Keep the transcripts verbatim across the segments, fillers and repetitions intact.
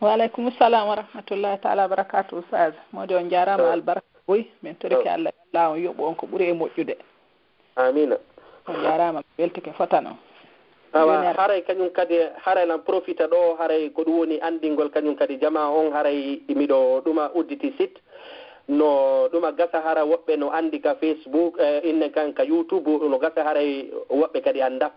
Wa aleykum salam wa rahmatullahi taala wa barakatuh, Oustaz. Modi on njaaraama, albarka boy. Min torike Allah, Allah on yoɓu on ko ɓuri e moƴƴude. Amina. On njaaraama, mi weltike fotan on. Awa, haray kañum kadi, haray lan profita ɗo, haray ko ɗum woni anndingol kañum kadi jama on, haray miɗo ɗuma udditi site. No ɗuma gasa hara woɓɓe no anndi ka Facebook, eh, innen kan ka YouTube, no gasa haray woɓɓe kadi annda.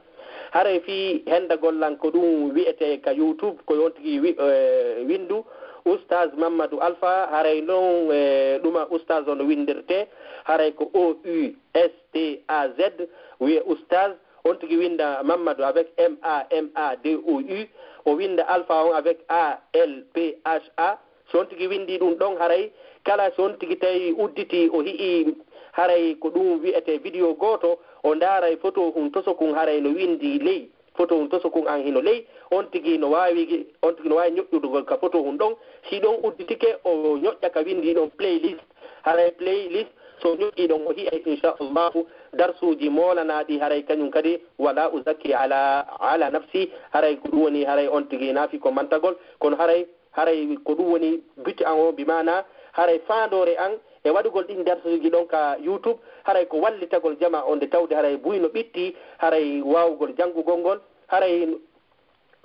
Haray fii hendagol lan ko ɗum wi'etee ka YouTube, ko on tigi wi-, eh, winndu Oustaz Mamadou Alpha, haray non, eh, ɗuma Oustaz on windirtee, haray ko O U S T A Z, wi'e Oustaz, on tigi winnda Mamadou avec M A M A D O U, o winnda Alpha on avec A L P H A, so on tigi winndii ɗum ɗon, haray kala so on tigi tawi udditi, o hi'i haray ko ɗum wi'etee vidéo gooto, o ndaaray photo hun toso kun haray no winndii ley. Photo hun toso kun an hino ley. On tigi no waawi, on tigi no waawi ñoƴƴudugol ka photo hun ɗon. Si ɗon udditike, o ñoƴƴa ka winndii ɗon playlist. Haray playlist, so ñoƴƴii ɗon, o hi'ay, inchallahu, darsuuji moolanaaɗi, haray kañum kadi, wala uzakki ala, ala nafsi, haray ko ɗum woni, haray on tigi naafi ko mantagol, kono haray haray ko ɗum woni but an o, bi maana haray faandoore an e waɗugol ɗin darsuuji ɗon ka YouTube, haray ko wallitagol jama on, nde tawde haray buy no ɓitti, haray waawugol janngugol ngol, haray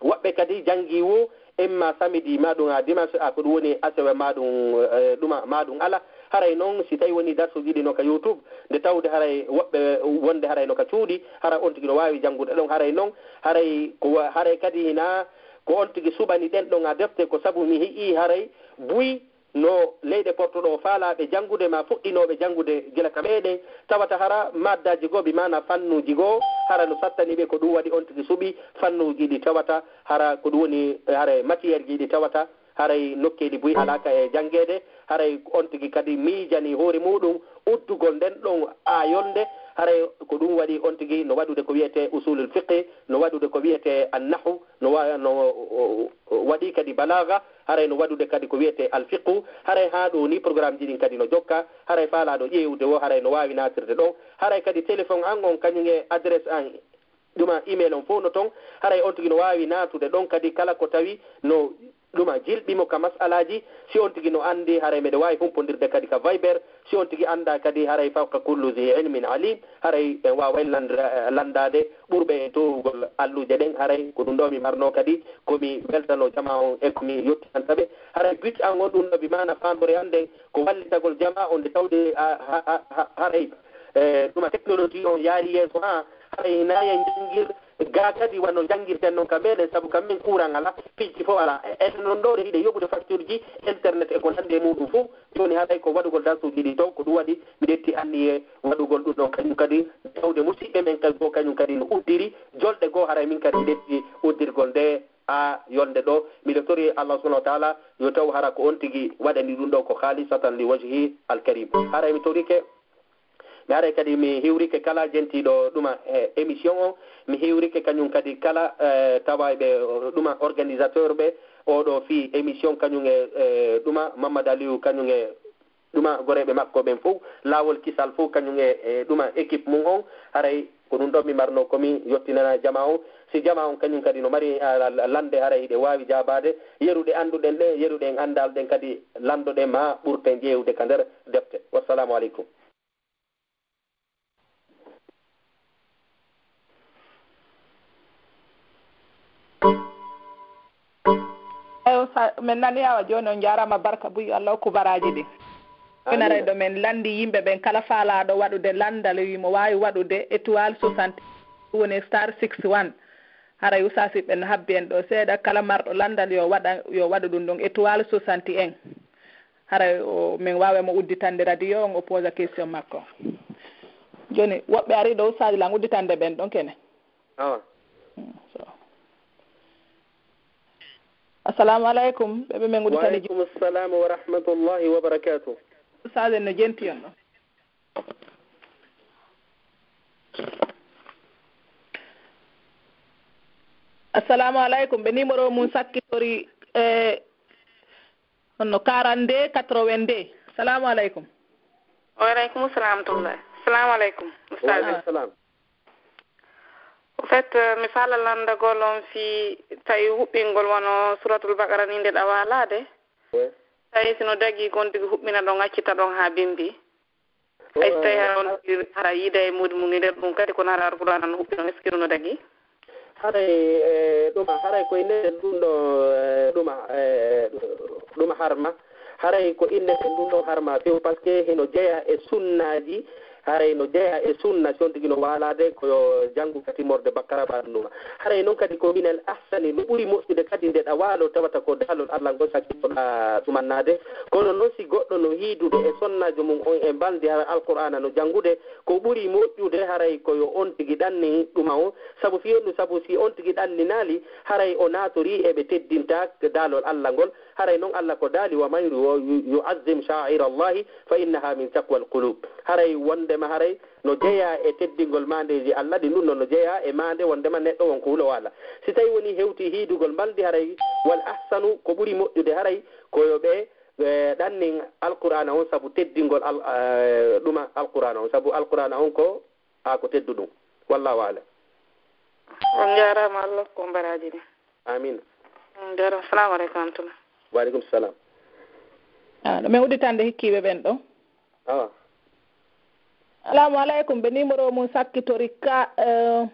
woɓɓe kadi janngii wo, imma samedi ma ɗum a dimanche, a ko ɗum woni asewe ma ɗum, eh, ɗuma ma ɗum ala. Haray noon, si tawi woni darsuuji ɗi no ka YouTube, nde tawde haray woɓɓe wonde haray no ka cuuɗi, hara on tigi no waawi janngude ɗon. Haray noon, haray ko wa-, haray kadi hina ko on tigi suɓani ɗen ɗon a defte, ko sabu mi hi'i haray buy no leyɗe Porto ɗo faalaaɓe janngude ma fuɗɗinooɓe janngude gila ka meɗen, tawata hara maddaaji goo, bi maana fannuuji goo, hara no sattani ɓe, ko ɗum waɗi on tigi suɓi fannuuji ɗi tawata hara ko ɗum woni, hara matière ji ɗi tawata haray nokkeeli buy alaa ka e janngeede, haray on tigi kadi miijanii hoore muuɗum uddugol nden ɗon aayolnde, haray ko ɗum waɗi on tigi no waɗude ko wiyetee usulul fiqhi, no waɗude ko wiyetee annahu, no wa-, no, o, o, o waɗi kadi balaaga, haray no waɗude kadi ko wiyetee alfiqhu, haray haa ɗo ni programme ji ɗin kadi no jokka, haray faalaaɗo ƴeewde wo haray no waawi naatirde ɗon, haray kadi téléphone an on kañum e adresse an, ɗuma email on fof no ton, haray on tigi no waawi naatude ɗon kadi kala ko tawi no ɗuma jilɓi mo ka masalaaji, si on tigi no anndi, haray meɗe waawi humpondirde kadi ka Viber, si on tigi anndaa kadi, haray fawqa kullu zi ilmin alim, haray en waaway landra-, lanndaade ɓurɓe en toowugol alluuje ɗen, haray ko ɗum ɗo mi marnoo kadi, ko mi weltanoo jama on e ko mi yottinanta ɓe. Haray but an on ɗum ɗo bi maana faandoore an nden, ko wallitagol jama on nde tawde a, ha, ha, ha, haray, eh, ɗuma technologie on yaari yeeso haa, haray hinaa en janngir, gaa kadi wano janngirten non ka meɗen, sabu ka men courant alaa, piiji fof alaa. E, e non ɗo ɗe hiɗe yoɓude facture ji, internet e ko nanndi e muuɗum fof. Jooni haray ko waɗugol darsuuji ɗi to, ko ɗum waɗi mi ƴetti anniye waɗugol ɗum ɗon kañum kadi, tawde musiɓɓe men kadi fof kañum kadi no uddiri, jolɗe goo haray min kadi mi ƴetti uddirgol nde a yolnde ɗo. Miɗo tori Allah subhanahu wa taala yo taw hara ko on tigi waɗani ɗum ɗo ko khalisatan li wajhi al karim. Haray mi torike, mi haray kadi mi hiwrike kala jentiiɗo ɗuma, eh, émission o. Mi hiwrike kañum kadi kala, eh, tawayɓe, eh, ɗuma organisateur ɓe oɗo fii émission kañum e, eh, ɗuma Mamadou Aliou kañum e ɗuma goreeɓe makko ɓen fof, laawol kisal fof kañum e, e ɗuma équipe mum on. Haray ko ɗum ɗon mi marno ko mi yottinana jama on. Si jama on kañum kadi no mari, ah, lande, haray hiɗe waawi jaabaade. Yeru ɗe annduɗen ɗe, yeru ɗe en anndaali ɗen kadi, lanndoɗen ma ɓurten ƴeewde ka nder defte. Wassalamu aleykum. Eyo, sa-, min nani awa jooni, on njaaraama, barka buy, Allah hokku baraaji ɗin. Amiin. Inaray ɗo min lanndi yimɓe ɓen kala faalaaɗo waɗude lanndal, wi mo waawi waɗude étoile soixante, ɗum woni star six one. Haray usasiɓe no habbi en ɗo seeɗa, kala marɗo lanndal yo waɗa, yo waɗu ɗum ɗon étoile soixante et un. Haray o, min waawa mo udditande radio on, o posa question makko. Jooni, woɓɓe ari ɗo, ustaaji lan udditande ɓen ɗon kene. Awa. Mm, so. Assalamu aleykum, ɓe ɓe min udditani. Wa aleykum salam wa rahmatullahi wa barakatuh. Ustaaji en no jenti on ɗo. Assalamu aleykum, ɓe numéro mum sakkitori, e, honno quarante-deux quatre-vingt-deux. Salamu aleykum. Wa aleykum salam wa rahmatullah. Salamu aleykum, ustaaji. Wa aleykum salam. Au fait, euh, mi fala landagol on fii tawi huɓɓingol wano Suratul Baqara ni nde ɗa waalaade. Oui. Tawi si no dagii kon tigi huɓɓina ɗon, accita ɗon haa bimbi. Hay so tawi hara on tigi hara yiida e muudi mum e nder ɗum kadi, kono hara Alqur'aana no huɓɓi ɗon, est-ce que ɗum no dagii? Haray, eh, ɗuma, haray ko inneten ɗum ɗo, eh, ɗuma, eh, ɗuma harma. Haray ko inneten ɗum ɗo harma few, parce que hino jeya e sunnaaji, haray no jeya e sunna, si on tigi no waalaade ko yo janngu ka timmorde Bakkara ɓa ɗum ɗuma. Haray non kadi ko minal ahsani, no ɓuri moƴƴude kadi nde ɗa waalo tawata ko daalol Allah ngol sakkitoɗa ɗumannaade. Kono non si goɗɗo no hiidude e sonnaajo mum on e mbalndi hara Alqur'aana no janngude, ko ɓuri moƴƴude haray ko yo on tigi ɗannin ɗuma on, sabu fii on ɗum, sabu si on tigi ɗanninaali, haray o naatorii e ɓe teddinta daalol Allah ngol. Haray non Allah ko daali, "Wa man yu-, yu-, yu'azzim sha'ira Allahi fa innaha min taqwal qulub." Haray wondema haray no jeyaa e teddingol maandeeji Allah ɗin, ɗum non no jeyaa e maande wondema neɗɗo won ko huloowo Allah. Si tawi woni hewti hiidugol mbalndi, haray wal ahsanu, ko ɓuri moƴƴude haray ko yo ɓe, ɓe ɗannin Alqur'aana on sabu teddingol al-, eh, ɗuma Alqur'aana on, sabu Alqur'aana on ko, a ko tedduɗum. Wallahu a'lam. On njaaraama, Allah ko mbaraaji ɗin. Amiin. On njaaraama. Assalamu aleykum wa rahmatullah. Wa aleykum salam. Ah, ɗo min udditande hikkiiɓe ɓen ɗo. Awa. Assalamu aleykum. Ɓe numéro mum sakkitori ka, eh,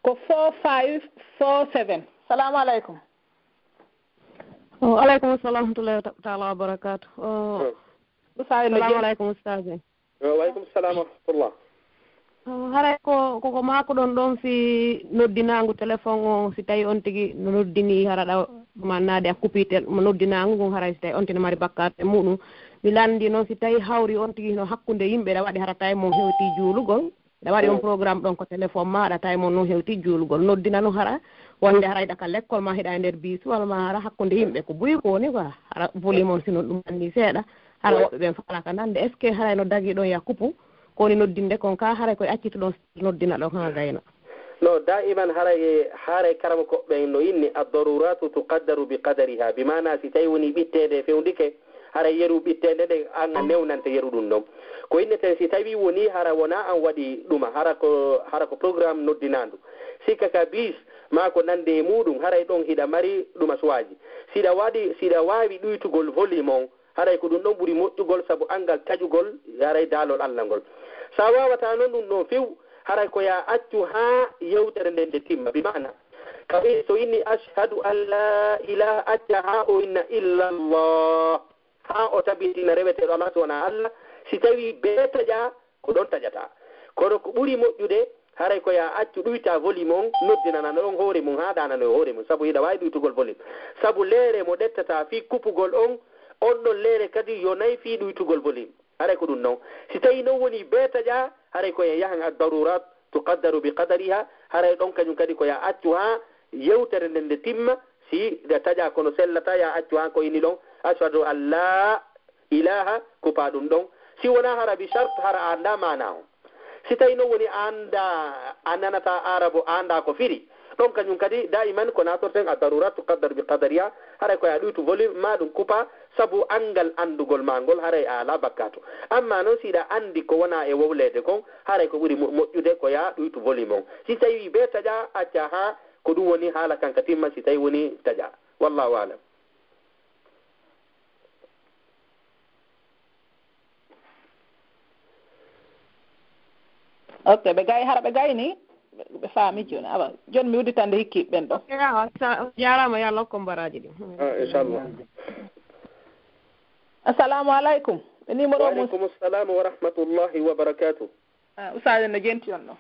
ko four five four seven. Assalamu aleykum. Oh, aleykum salam wa rahmatullahi ta-, taala wa barakatuh. Oh, Usaay no salamu aleykum, ustaz. Wa aleykum salam wa rahmatullah. Oh, haray ko, ko, ko maakuɗon ɗon fii noddinaangu téléphone o, si tawi on tigi no noddini hara ɗa ɗumannaade a kupitel mo noddinaangu ngun, haray si tawi on tigi no mari bakkaatu e muɗum. Mi lanndi non si tawi hawri on tigi no hakkunde yimɓe ɗa waɗi hara tawi mo hewti juulugol, ɗa waɗi on programme ɗon ko téléphone maaɗa tawi mo no hewti juulugol, noddina no hara wonde haray ɗa ka lekkol ma hiɗa e nder biisuwal ma hara hakkunde yimɓe ko buy ko woni quoi, hara volume on si non ɗum anni seeɗa. Hara woɓɓe ɓen faalaka nande, est-ce que haray no dagi ɗon ya kupu? Ko woni noddinde kon ka haray koye accituɗon noddina ɗon haa gayna? No, daiman haray, haray karamoko ɓen no inni, "Ad-daruratu tuqaddaru bi qadariha." Bi maana si tawi woni ɓitteende fewndike, haray yeru ɓitteende nde an a newnante yeru ɗum ɗon. Ko inneten si tawi woni hara wona an waɗi ɗuma, hara ko, hara ko programme noddinaandu. Sikka ka bis, maa ko nande e muɗum, haray ɗon hiɗa mari ɗuma suwaaji. Siɗa waɗi, siɗa waawi ɗuytugol volume on, haray ko ɗum ɗon ɓuri moƴƴugol, sabu anngal taƴugol, haray daalol Allah ngol. So a waawataa noon ɗum ɗon few, haray ko yo a accu haa yewtere nden nde timma. Bi maana, ka wi-, so inni, "Ashhadu an laa ilaaha," acca haa o inna, "illallah," haa o tabitina reweteeɗo alaa so wonaa Allah. Si tawii bee taƴaa, ko ɗon taƴataa. Kono ko ɓuri moƴƴude, haray ko yo a accu ɗuytaa volume on, noddinana ɗon hoore mum, haa ɗaananoyo hoore mum, sabu hiɗa waawi ɗuytugol volume. Sabu leere mo ɗettataa fii kupugol on, on ɗon leere kadi yonay fii ɗuytugol volume. Haray ko ɗum non. Si tawii non woni bee taƴaa, haray ko en yahan ad-darurat tuqaddaru bi qadariha, haray ɗon kañum kadi ko yo a accu haa yewtere nden nde timma, si ɗe taƴaa kono sellataa, yo a accu haa ko inni ɗon, "Ashhadu an laa ilaaha," kupaa ɗum ɗon. Si wonaa hara bi shart, hara a anndaa maanaa on. Si tawii non woni a anndaa, a nanataa aarabu, a anndaa ko firi, ɗon kañum kadi daiman ko naatorten ad-darurat tuqaddaru bi qadariha, haray ko yo a ɗuytu volume maa ɗum kupaa, sabu anngal anndugol maa ngol haray a alaa bakkaatu. Ammaa non si hiɗa anndi ko wonaa e wowleede kon, haray ko ɓuri mo-, moƴƴude ko yo a ɗuytu volume on. Si tawii bee taƴaa, acca haa ko ɗum woni haala kan ka timma, si tawii woni taƴaa. Wallahu a'lam. Ok, ɓe gay-, hara ɓe gayni, ɓe, ɓe faami jooni. Awa, jooni mi udditande hikkiiɓe ɓen ɗo. Ok, awa, sa-, jaaraama, yo Allah hokku on baraaji ɗin. Ah, inchallah. Assalamu aleykum. Ɓe numéro mum. Wa aleykum salam wa rahmatullahi wa barakatuh. Ah, Oustaz no jenti on ɗo.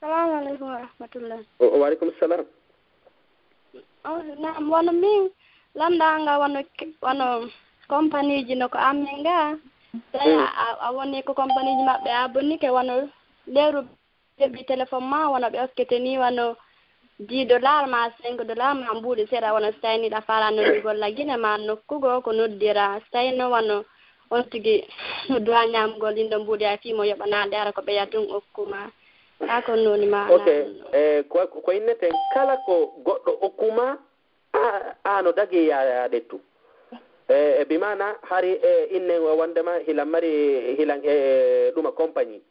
Salamu aleykum wa rahmatullah. O, wa aleykum salam. Oh, naam, wano min lannda nga wano ke-, wano compagnie ji no ko amen nga. Tawi a, a, a woni ko compagnie ji maɓɓe a bonnike wano leeru débit téléphone ma wano ɓe okkete ni wano dix dollars ma cinq dollars ma mbuuɗi seeɗa wano so tawi ni ɗa faala noddugol la Guinée ma nokku goo ko noddira. So tawi no wano on tigi noddu haa ñaamgol ɗin ɗon mbuuɗi a fii mo yoɓanaade hara ko ɓeya tun okku ma. Haa ko noni ma. Ok, eh, ko, ko inneten kala ko goɗɗo okku ma, a, a no dagi ya, ya ɗettu. Eh, e bi maana hari, eh, innen o wondema hilan mari, hilan, eh, ɗuma compagnie.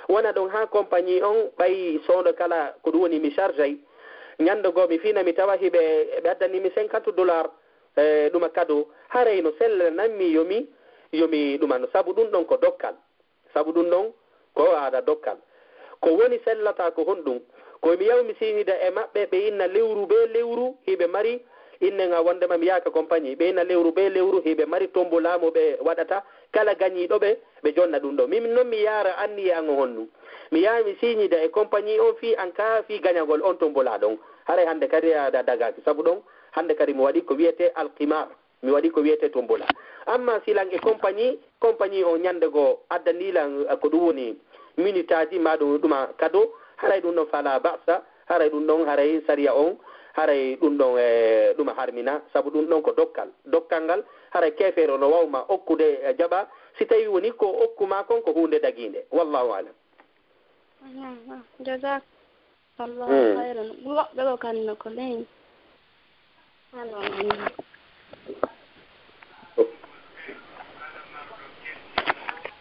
Wona ɗon haa compagnie on ɓay soodo kala ko ɗum woni mi chargey. Ñande goo mi fina mi tawa hiɓe, ɓe addani mi cinquante dollars, e, ɗuma cadeau. Haray no sellananmi yo mi, yo mi ɗuma no sabu ɗum ɗon ko dokkal. Sabu ɗum ɗon ko aada dokkal. Ko woni sellata ko honɗum? Ko mi yaw mi siñida e maɓɓe, ɓe inna lewru bee lewru hiɓe mari, innen a wondema mi yaaka compagnie, ɓe inna lewru bee lewru hiɓe mari tombola mo ɓe waɗata kala gañiiɗo ɓe, ɓe jonna ɗum ɗo. Min non mi yaara anniye an on honɗum? Mi yaha mi siñida e compagnie on fii an kaa fii gañagol on tombola ɗon. Haray hannde kadi a da-, dagaaki. Sabu ɗon hannde kadi mi waɗi ko wiyetee alqimar. Mi waɗi ko wiyetee tombola. Amma si lan e compagnie, compagnie on ñande goo addanii lan, eh, ko ɗum woni minitaaji maa ɗum ɗuma cadeau, haray ɗum ɗon fala ba'sa, haray ɗum ɗon haray sariya on, haray ɗum ɗon, eh, ɗuma harmina, sabu ɗum ɗon ko dokkal. Dokkal ngal, haray keefeero no waw ma okkude, eh, jaɓa, si tawi woni ko okku ma kon ko huunde dagiinde. Wallahu a'lam. Mhm. Jazak. Allahu Hmm. khayran. Woɓɓe ko kanno ko ley.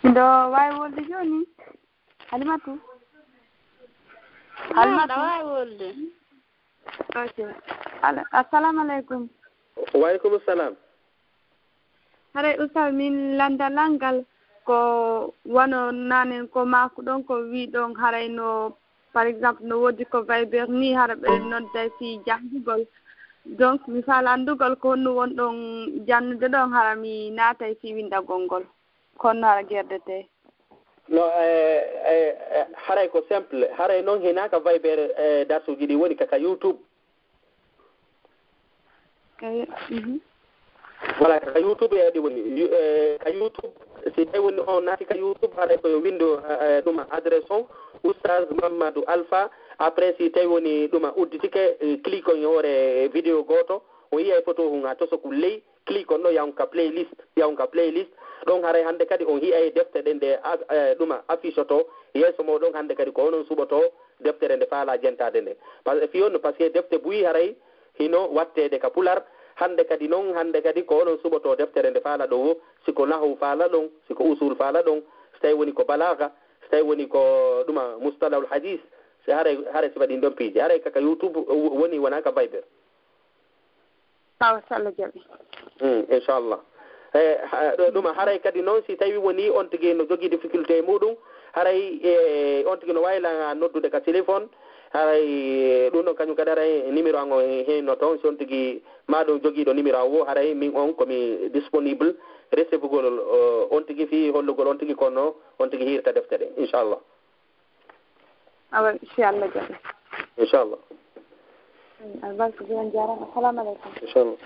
Miɗo waawi wolde jooni? Halimatu? Halimatu? Aɗa waawi wolde. Ok. Ala-, assalamu aleykum. Wa aleykum salam. Haray, Oustaz, min lanndal an ngal ko wano nanen ko maakuɗon, ko wiɗon haray no, par exemple, no woodi ko Viber ni, hara ɓe nodday fii janngugol. Donc, mi faala anndugol ko honno wonɗon jannude ɗon, hara mi naatay fii winndagol ngol. Ko honno hara gerdetee? No, eh, eh, eh, haray ko simple. Haray non hinaa ka Viber, eh, darsuuji ɗi woni ka, ka YouTube. Eh, mhm. Voilà, ka YouTube e ɗi woni. Yu-, eh, ka YouTube, si tawi woni on naati ka YouTube, haray ko yo winndu, eh, eh, ɗuma adresse on, Oustaz Mamadou Alpha. Après, si tawi woni ɗuma udditike, eh, clique on e hoore vidéo gooto, o yi'ay photo hun a toso kun ley, clique on ɗo, yahon ka playlist, yahon ka playlist. Ɗon haray hannde kadi on hi'ay defte ɗen ɗe a-, eh, ɗuma affiche to yeeso mooɗon. Hannde kadi ko onon suɓoto deftere nde faala jentaade nde. Par-, fii on, parce que defte buy haray hino watteede ka pular. Hannde kadi non, hannde kadi ko onon suɓoto deftere nde faala ɗo wo, si ko nahawu faala ɗon, si ko usul faala ɗon, si tawi woni ko balaaga, si tawi woni ko ɗuma mustalahul hadis, si haray, haray sifa ɗin ɗon piiji. Haray ka, ka YouTube wo-, woni, wona ka Viber. Awa, so Allah jaɓi. Mm, inchallah. E, ha-, ɗo-, ɗum haray kadi noon, si tawi woni on tigi no jogii difficulté e muɗum, haray, e, on tigi no waawi lan noddude ka téléphone, haray, e, ɗum ɗon kañum kadi haray numéro an on hino toon, si on tigi ma ɗum jogiiɗo numéro an o, haray min on ko mi disponible recevugol, o, on tigi fii hollugol on tigi kono on tigi hiirta defte ɗe, inchallah. Awa, si Allah jaɓi. Inchallah. Albarka, jooni jaaraama. Assalamu aleykum. Inchallah.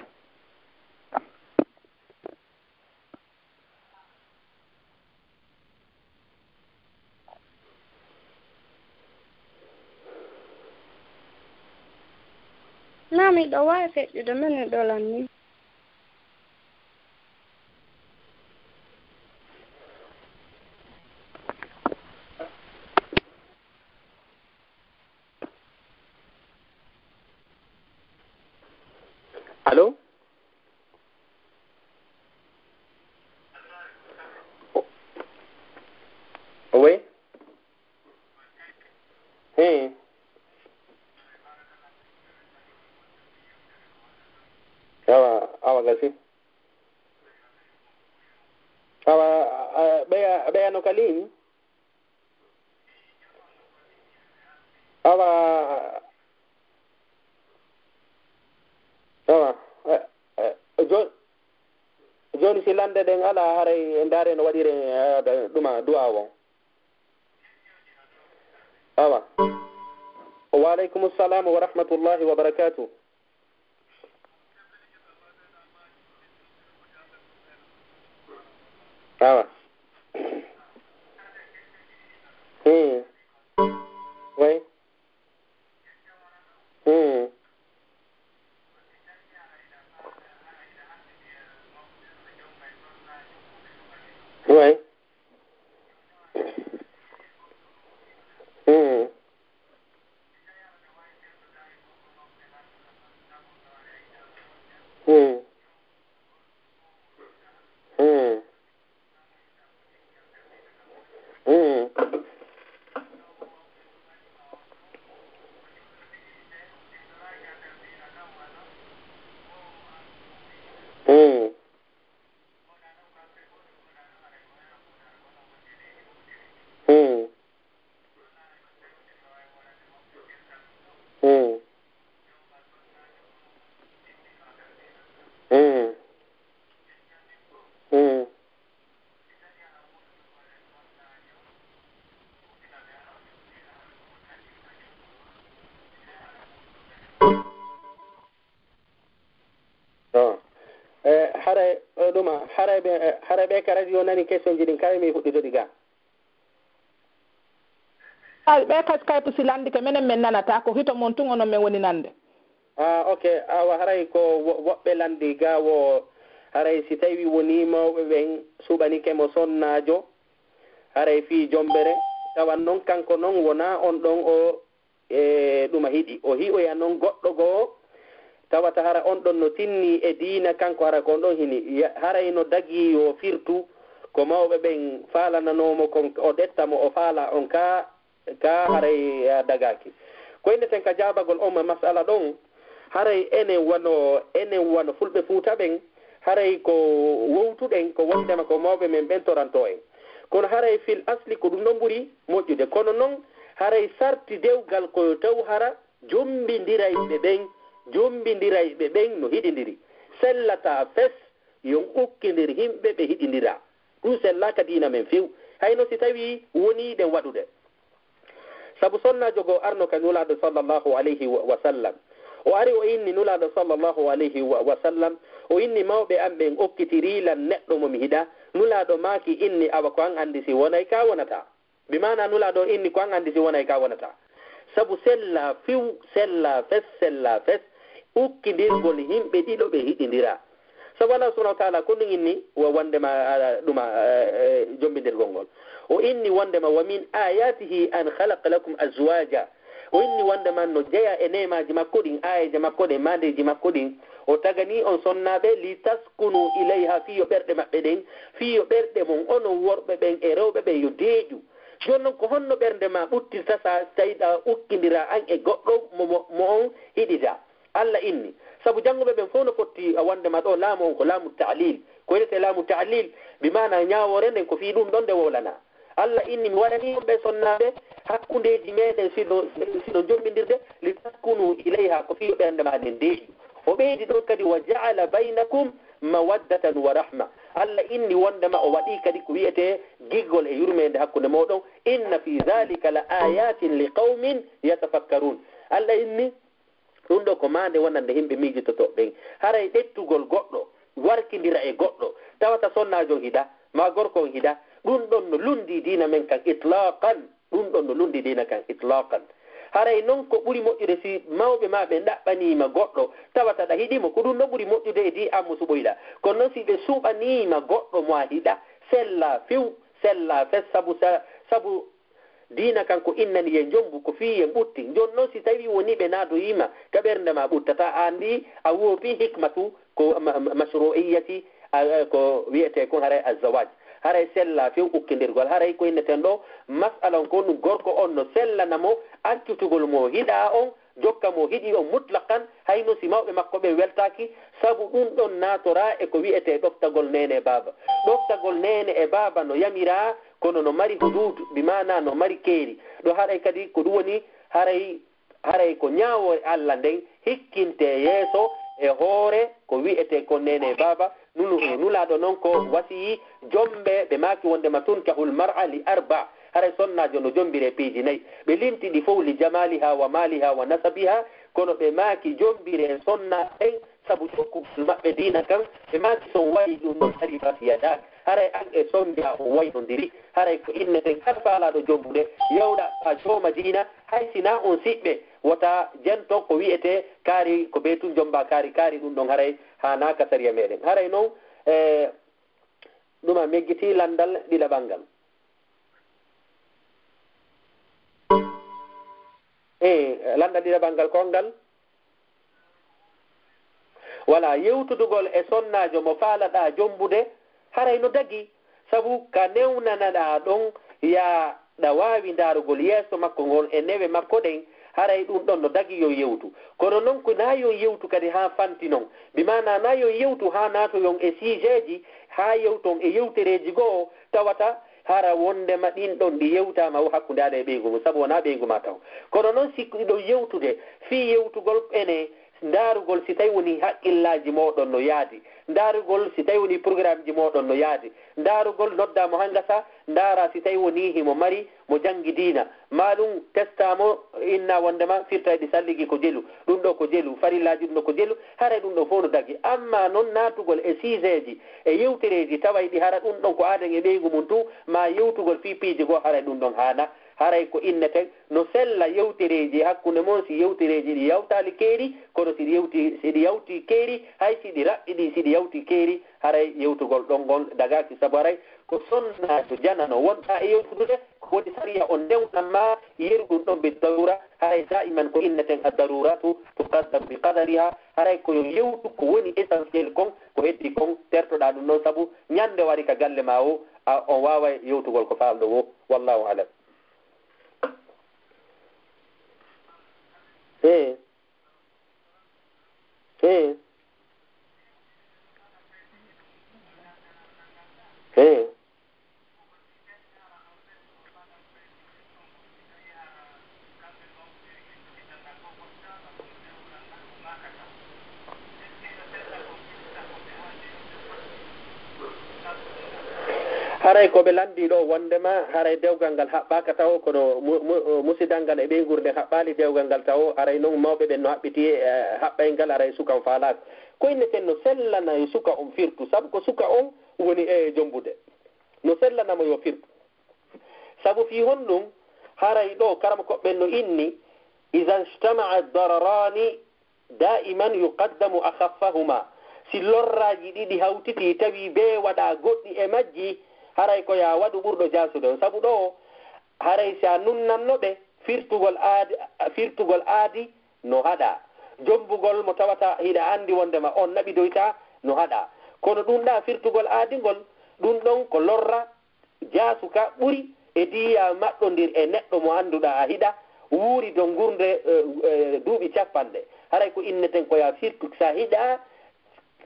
Naa miɗo waawi feƴƴude, min mi ɗolan ni. Allo? Oui? Hee. Awa, awa gasi. Awa, a, ɓeya, ɓeya no ka ligne? Awa, awa, eh, eh, jo-, jooni si lande ɗen alaa, haray en ndaare no waɗiren, eh, ɗuma du'a on. Awa. Wa aleykum salam wa rahmatullahi wa barakatuh. Awa. Hmm. Oui. Hmm. Oui. Hmm. Hmm. Hmm. Eh, haray, eh, ɗuma, haray ɓe, eh, haray ɓe ka radio nani question ji ɗin, kay mi fuɗɗito ɗi ga. Ay, ɓe ka Skype si landike, menen men nanata, ko hito mon tun onon men woni nande. Ah, ok. Awa, haray ko wo-, woɓɓe landi ga wo, haray si tawi woni mawɓe ɓen suɓanike mo sonnaajo, haray fii jombere, tawa non kanko non wona on ɗon o, e, ɗuma hiɗi. O hi'oya non goɗɗo goo, tawata hara on ɗon no tinni e diina, kanko hara ko on ɗon hini. Ya-, haray no dagii yo firtu ko mawɓe ɓen faalananoo mo kon, o ɗetta mo o faala on ka, ka haray, a, dagaaki. Ko inneten ka jaabagol on ma masala ɗon, haray enen wano, enen wano Fulɓe Fuuta ɓen, haray ko wowtuɗen ko wondema ko mawɓe men ɓen torantoo en. Kono haray fil asli ko ɗum ɗon ɓuri moƴƴude. Kono non haray sarti dewgal ko taw hara jombindirayɓe ɓen, jombindirayɓe ɓen no hiɗindiri. Sellataa fes, yon ukkindir himɓe ɓe hiɗindira. Ɗum sellaaka diina men few. Hayno si tawii wonii ɗen waɗude. Sabu sonnaajo goo arno ka Nulaaɗo sallallahu alayhi wa, wa sallam. O ari o inni Nulaaɗo sallallahu alayhi wa, wa sallam, o inni mawɓe am ɓen okkitirii lan neɗɗo mo mi hiɗa. Nulaaɗo maaki inni awa ko an anndi si wonay ka wonata. Bi maana Nulaaɗo inni ko an anndi si wonay ka wonata. Sabu sella few, sella fes, sella fes, ukkindirgol himɓe ɗiɗo ɓe hiɗindira. Sabu Allah subhanahu wa ta'ala ko ɗum inni wa-, wondema, ah, ɗuma, eh, eh, jombindirgol ngol. O inni wondema, "Wa min ayatihi an khalaqa lakum azwaja." O inni wondema no jeya e neemaaji makko ɗin, aayeeje makko ɗen, maandeeji makko ɗin. O tagani on sonnaaɓe, "Litaskunu ilayha", fii yo ɓerɗe maɓɓe ɗen, fii yo ɓerɗe mon, onon worɓe ɓen e rewɓe ɓen, yo deeƴu. Jooni non, ko honno ɓernde ma ɓuttirta sa tawi ɗa ukkindira an e goɗɗo mo, mo, mo on hiɗida? Allah inni. Sabu jannguɓe ɓen fof no fotti wonde ma ɗo laamu on ko laamu ta'lil. Ko wiyetee laamu ta'lil, bi maana ñaawoore nden ko fii ɗum ɗon nde wowlanaa. Allah inni, mi waɗanii on ɓe sonnaaɓe hakkundeeji meɗen sino, sino jombindirde, li taskunu ilayha, ko fii yo ɓernde ma nden deeƴu. O ɓeydi ɗon kadi, wa ja'ala baynakum mawaddatan wa rahma. Allah inni wondema o waɗii kadi ko wiyetee giggol e yurmeende hakkunde mooɗon. Inna fi dhalika la ayatin li qawmin yatafakkarun. Allah inni, ɗum ɗo ko maande wonande yimɓe miijototooɓe ɓen. Haray ɗettugol goɗɗo, warkindira e goɗɗo, tawata sonnaajo on hiɗa, maa gorko on hiɗa, ɗum ɗon no lunndii diina men kan itlaqan. Ɗum ɗon no lunndii diina kan itlaqan. Haray non ko ɓuri moƴƴude si mawɓe maa ɓe ɗaɓɓaniima goɗɗo, tawata ɗa hiɗi mo, ko ɗum no ɓuri moƴƴude e dii an mo suɓoyɗa. Kono non si ɓe suɓaniima goɗɗo mo a hiɗa, sella few, sella fes, sabu sa-, sabu diina kan ko innani yen jombu, ko fii yen ɓutti. Jooni non si tawii wonii ɓe naadoyiima ka ɓernde maa ɓuttataa, a anndi a woopii hikmatu ko ma-, ma-, mashru'iyyati, a, a, ko wiyetee kon haray azzawaj. Haray sella few ukkindirgol. Haray ko inneten ɗo, mas'ala on ko ɗum gorko on no sellana mo accutugol mo hiɗa on, jokka mo hiɗi on mutlaqan, hayno si mawɓe makko ɓen weltaaki, sabu ɗum ɗon naatoraa e ko wiyetee ɗoftagol neene e baaba. Ɗoftagol neene e baaba no yamiraa, kono no mari huduudu, bi maana no mari keeri. Ɗo haray kadi ko ɗum woni haray Haray ko ñaawoore Allah nden hikkintee yeeso e hoore ko wiyetee kon neene e baaba. Nulu-, Nulaaɗo non ko wasiyii jombe, ɓe maaki wondema tunkahul mar'a li arba. Haray sonnaajo no jombiree piiji nayi. Ɓe limti ɗi fow, li jamaliha wa maliha wa nasabiha, kono ɓe maaki jombiree sonnaaɓe ɓen sabu jokkugol maɓɓe diina kan, ɓe maaki, so on waɗii ɗum ɗon, tarifat yadak, haray an e sonnja on waynondiri. Haray ko inneten kala faalaaɗo jombude, yawɗa faa jooma diina, hay si naa on siɓɓe, wota jento ko wiyetee kaari, ko bee tun jomba kaari, kaari ɗum ɗon haray haanaa ka sariya meɗen. Haray non, e, ɗum a meggitii lanndal ɗiɗaɓal ngal. E, lanndal ɗiɗaɓal ngal ko ngal? Wala, yewtudugol e sonnaajo mo faalaɗaa jombude, haray no dagii, sabu ka newnanaɗaa ɗon, yaaɗa waawi ndaarugol yeeso makko ngol e newe makko ɗen, haray ɗum ɗon no dagii yo yewtu. Kono non ko naa yo yewtu kadi haa fanti non, bi maanaa naa yo yewtu haa naatoyon e siijeeji, haa yewton e yewtereeji goo, tawata hara wondema ɗin ɗon ɗi yewtaama o hakkunde aɗa e ɓeyngu mum, sabu wonaa ɓeyngu maa taw. Kono non si ɗiɗon yewtude fii yewtugol ene ndaarugol si tawi woni haqqillaaji mooɗon no yaadi, Ndaarugol si tawi woni programmeji mooɗon no yaadi. Ndaarugol noddaa mo hannga sa ndaara si tawi woni himo mari mo janngi diina. Maa ɗum testaa mo inna wonndema firtayɗi salligi ko jelu. Ɗum ɗo ko jelu. Farillaaji ɗum ɗo ko jelu. Haray ɗum ɗo fof no dagi. Amma noon naatugol e siiseeji e yewtereeji tawayɗi hara ɗum ɗon ko aaden e ɓeyngu mum tun, maa yewtugol fii piiji goo haray ɗum ɗon haana. Haray ko inneten no sella yewtereeji e hakkunde mon si yewtereeji ɗi yawtaali keeri, kono si ɗi yewti, si ɗi yawti keeri, hay si ɗi raɓɓiɗi, si ɗi yawti keeri, haray yewtugol ɗon ngol dagaaki. Sabu haray ko sonnaajo janano wonɗaa e yewtudude, ko woni sariya on newnan ma yeru ɗum ɗon bi daruura, haray daa'iman ko inneten ad daruuratu tuqaddamu bi qadariha, haray ko yo yewtu ko woni essentiel kon, ko heddi kon tertoɗaa ɗum ɗon, sabu ñannde wari ka galle ma o, a, on waaway yewtugol ko faalɗo woo. Wallaahu a'lam. He. He. He. Haray ko ɓe lanndii ɗoo wonndema haray dewgal ngal haɓɓaaka tawo, kono mu-, mu-, musidal ngal e ɓeynguure nden haɓɓaali dewgal ngal tawo, haray non mawɓe ɓen no haɓɓiti, eh, haɓɓay ngal, haray suka on faalaaka. Ko inneten no sellana yo suka on firtu, sabu ko suka on woni e jommbude. No sellana mo yo firtu. Sabu fii honɗum? Haray ɗoo karamokooɓe ɓen no inni, "Iza ijtama'a dararani, daa'iman yuqaddamu akhaffahuma." Si lorraaji ɗiɗi hawtitii, tawi bee waɗaa goɗɗi e majji, haray ko yaa waɗu ɓurɗo jaasude on. Sabu ɗoo, haray si a nunnanno ɓe, firtugol aadi, firtugol aadi no haɗaa. Jommbugol mo tawata hiɗa anndi wonndema on naɓidoytaa no haɗaa. Kono ɗum ɗaa firtugol aadi ngol, ɗum ɗon ko lorra jaasuka ɓuri e diya maɗɗondir e neɗɗo mo annduɗaa a hiɗa wuuri dow ngurnde, eh, eh, duuɓi capanɗe. Haray ko inneten ko yaa firtu sa hiɗa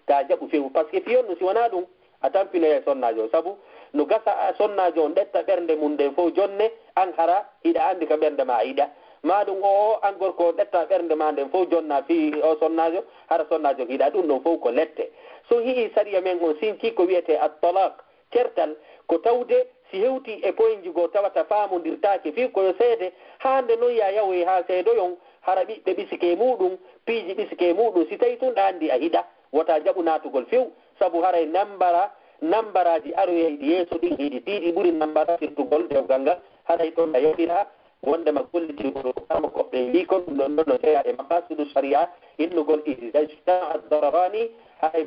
ta jaɓu fewu. Parce que fiyon no si wonaa ɗum, a tampinoyay sonnaajo on. Sabu no gasa a sonnaajo on ɗetta ɓernde mum nden fof jonne, an hara hiɗa anndi ka ɓernde ma a yiɗa. Maa ɗum o, o an gorko on ɗetta ɓernde ma nden fof jonna fii o sonnaajo, hara sonnaajo on hiɗa. Ɗum ɗon fof ko lette. So hi'i sariya men on sinki ko wi'etee at-talaq, kertal, ko tawde si hewtii e poynji goo tawata faamondirtaake fii ko yo seede, haa nde non yaa yawoyi haa seedoyon, hara ɓiɓɓe ɓisike muuɗum, piiji ɓisike muuɗum, si tawii tun ɗa anndi a hiɗa, wota jaɓu naatugol few, sabu haray nammbara, nammbaraaji aroyayɗi yeeso ɗin hiɗi tiiɗi ɓuri nammbara firtugol dewgal ngal, haray ɗon a yawtira, wonndema gollitirgol ko kama koɓɓe mbii kon, ɗum ɗon ɗon no jeyaa e maqasidu sharia, innugol iza ijtama'a dararani, haray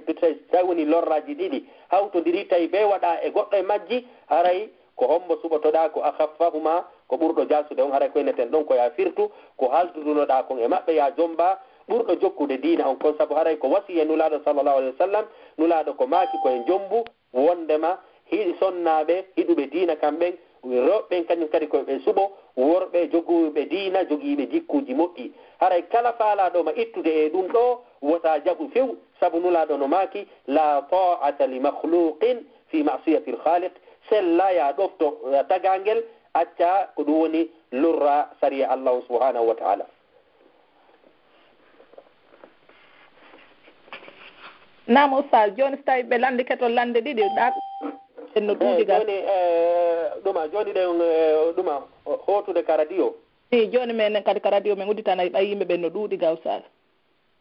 tawi woni lorraaji ɗiɗi hawtondiri, tawi bee waɗaa e goɗɗo e majji, haray ko hombo suɓotoɗaa? Ko akhaffahuma, ko ɓurɗo jaasude on, haray ko inneten ɗon ko yaa firtu, ko haldudunoɗaa kon e maɓɓe yaa jommbaa ɓurɗo jokkude diina on kon, sabu haray ko wasiya Nulaaɗo sallallahu alayhi wa sallam, Nulaaɗo ko maaki ko en jommbu, wonndema hi-, sonnaaɓe hiɗuɓe diina kamɓen, rewɓe ɓen kañum kadi ko ɓe suɓo worɓe joguɓe diina, jogiiɓe jikkuuji moƴƴi. Haray kala faalaaɗo ma ittude e ɗum ɗoo, wota jaɓu few, sabu Nulaaɗo no maaki, "La ta'ata li makhluqin fi ma'siyatil khaliq." Sella yaa ɗofto, eh, tagaangel, acca ko ɗum woni lorra sariya Allahu subhanahu wa ta'ala. Naam, Oustaz, jooni so tawii ɓe lanndike toon lannde ɗiɗi, ɗa-, en no Eh, ɗuuɗi gaa. Jooni, eh, ɗuma, jooni ɗen, eh, ɗuma, ho-, hootude ka radio. Ii, jooni menen kadi ka radio men udditanay ɓay yimɓe ɓen no ɗuuɗi gaa, Oustaz.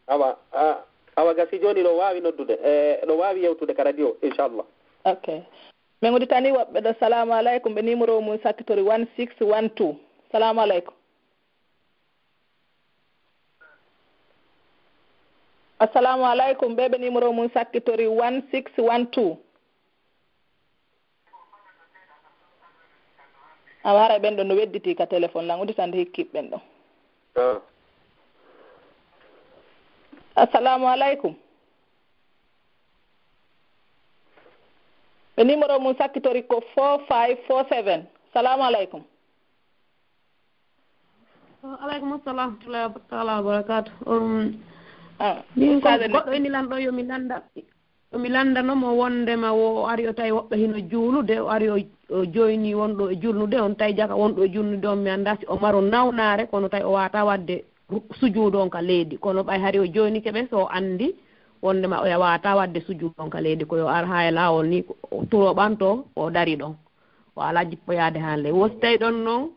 Awa, a, awa gasi jooni ɗo waawi noddude, eh, ɗo waawi yewtude ka radio, inchallah. Ok. Men udditanii woɓɓe ɗo, salaamu aleykum, ɓe numéro mum sakkitori one six one two. Salaamu aleykum. Assalaamu aleykum. Ɓee ɓe numéro mum sakkitori one six one two. Awa, haray ɓen ɗon no wedditii ka téléphone lan, udditande hikkiiɓe ɓen ɗon. Ah. Assalaamu aleykum. Ɓe numéro mum sakkitori ko four five four seven. Salaamu aleykum. Aleykum assalam wa rahmatullahi taala wa barakatuh. Um, Ah, min ko Ustaz, goɗɗo inni lan ɗo yo mi lannda, yo mi lanndano mo wonndema wo o ari o tawi woɓɓe hino juulude, o ari o, o joyni wonɗo e julnude, on tawi jaka wonɗo e julnude on, mi annda si o maro nawnaare, kono tawi o waata waɗde ru-, sujuudu on ka leydi. Kono ɓay hari o joynike ɓe, so o anndi, wonde ma oya waata wadde sujud ɗon ka leydi, ko yo ar haa e laawol ni, turo ɓanto, o dari ɗon. O alaa jippoyaade haa ley. Wo si tawi ɗon noon,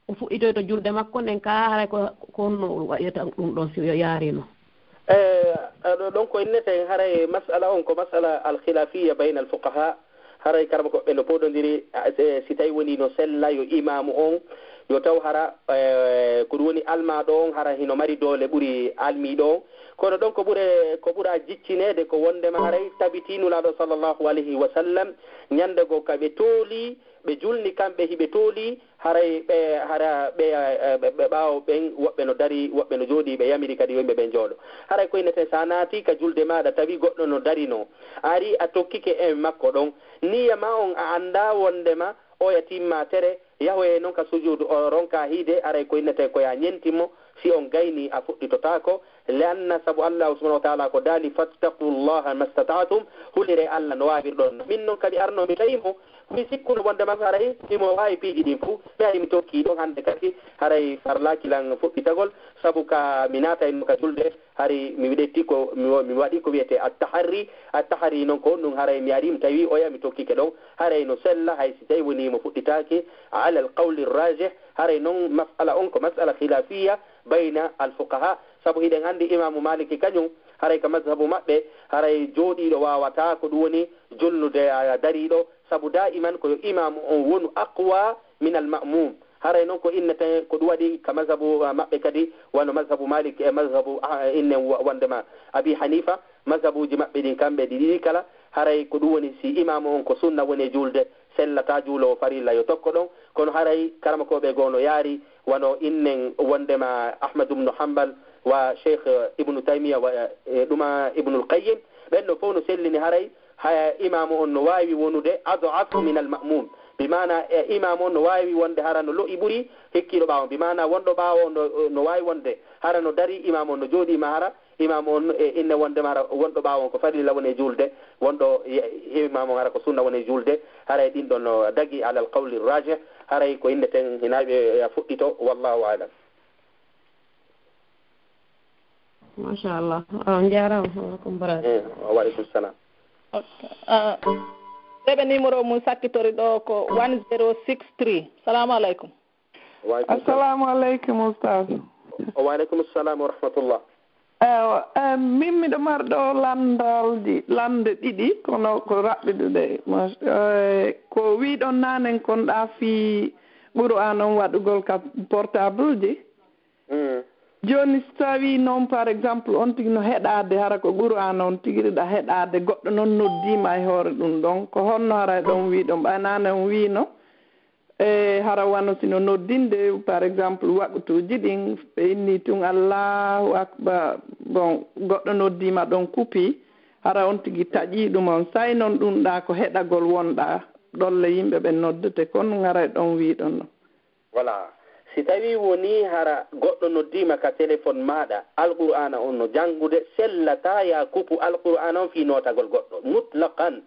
o fuɗɗitoyto julde makko nden, ka haray ko, ko honno waɗirta ɗum ɗon si o yaarino? Eh, ɗo ɗon ko inneten haray masala on ko masala al-khilafiyya bayna al-fuqaha. Haray karama ko ɓe no podondiri, eh, si tawi woni no sella yo imaamu on, yo taw hara, eh, ko ɗum woni almaaɗo on hara hino mari doole ɓuri almiiɗo on. Kono ɗon ko ɓure, ko ɓura jiccineede ko wondema haray tabiti Nulaaɗo sallallahu alayhi wa sallam, ñande go ka ɓe tooli, ɓe julni kamɓe hiɓe tooli, haray ɓe, hara ɓe, eh, ɓe, ɓe ɓaawo ɓen, woɓɓe no dari, woɓɓe no jooɗi, ɓe yamiri kadi yo yimɓe ɓen jooɗo. Haray ko inneten sa naati ka julde maaɗa tawi goɗɗo no darino, a ari a tokkike e makko ɗon, niya ma on a anndaa wondema oya timma tere, yahoye non ka sujuudu, o ronka hiide, aray ko innete ko ya ñenti mo, si on gayni a fuɗɗitotaako, li'anna sabu Allaahu subhaanahu wa ta'aalaa ko daali, "Fattaqullaaha mastata'tum", hulire Alla no waawirɗon. Min non kadi arno mi tawi mo, mi sikkuno wonde man haray himo waawi piiji ɗin fuu, mi ari mi tokki ɗon hannde kadi, haray farlaaki lan fuɗɗitagol, sabu ka mi naatayno ka julde, hari mi ƴetti ko, mi wa-, mi waɗi ko wiyetee at-taharri. At-taharri non ko ɗum haray mi ari mi tawi oya mi tokkike ɗon. Haray no sella hay si tawi woni mo fuɗɗitaaki ala al-qawli rajih. Haray non mas'ala on ko mas'ala khilafiya bayna al-fuqaha. Sabu hiɗen anndi Imaamu Maliki kañum haray ka mazhabu maɓɓe haray jooɗiiɗo waawataa ko ɗum woni julnude, a, dariiɗo. Sabu daiman ko yo imaamu on wonu aqwa min al-ma'mum. Haray non ko inneten ko ɗum waɗi ka mazhabu, ah, maɓɓe kadi, wano mazhabu Malik e mazhabu, ah, innen wa-, wondema Abi Hanifa, mazhabuuji maɓɓe ɗin kamɓe ɗi ɗiɗi kala, haray ko ɗum woni si imaamu on ko sunna woni e juulde, sellata juuloowo farilla yo tokko ɗon. Kono haray karamakooɓe goo no yaari, wano innen wondema Ahmad ibn Hanbal wa Cheikh Ibnu Taymiya wa, eh, ɗuma Ibnul Qayyim, ɓen ɗo fof no sellini haray haya imaamu on no waawi wonude ad'afu min al-ma'mum. Bi maana, e, imaamu on no waawi wonde hara no lo'i ɓuri hikkiiɗo ɓaawo on. Bi maana, wonɗo ɓaawo on no, no waawi wonde hara no darii, imaamu on no jooɗii, ma hara imaamu on e inne wondema hara wonɗo ɓaawo on ko farilla woni e juulde, wonɗo e, imaamu on hara ko sunna woni e juulde, hara e ɗin ɗon no dagi alal qawli rajih, haray ko inneten hina ɓe, e, fuɗɗito, wallahu a'lam. Machallah. Ah, on njaaraama, wa aleykum baraka. Eh, wa aleykum salam. Ah, ɓe ɓe numéro mum sakkitori ɗo ko one zero six three. Salamu aleykum. Wa aleykum salam. Assalamu aleykum, Oustaz. Wa aleykum salam wa rahmatullah. Ewa, eh, min miɗo mari ɗo lanndalji, lannde ɗiɗi, kono ko raɓɓiɗuɗe. Mas-, eh, ko wiɗon nanen kon ɗa fii Qur'an on waɗugol ka portable ji. Mm. Jooni, so tawii noon, par exemple, on tigi no heɗaade, hara ko Qur'aana on tigi ɗa heɗaade, goɗɗo noon noddiima e hoore ɗum ɗoon, ko honno hara e ɗoon wii ɗoon? Ɓay naane on wiino, e hara wano si no noddinde, par exemple, waqtuuji ɗin, ɓe inni tun, "Allaahu Akbar." Bon, goɗɗo noddiima ɗoon, kupi, hara on tigi taƴii ɗum on. Say noon ɗum ɗa ko heɗagol wonɗa, ɗolle yimɓe ɓe noddete kon, hara e ɗoon wii ɗoon no. Voilà. Si tawii wonii hara goɗɗo noddiima ka téléphone maaɗa, Alqur'aana on no janngude, sellataa ya kupu Alqur'aana on fii nootagol goɗɗo, mutlaqan.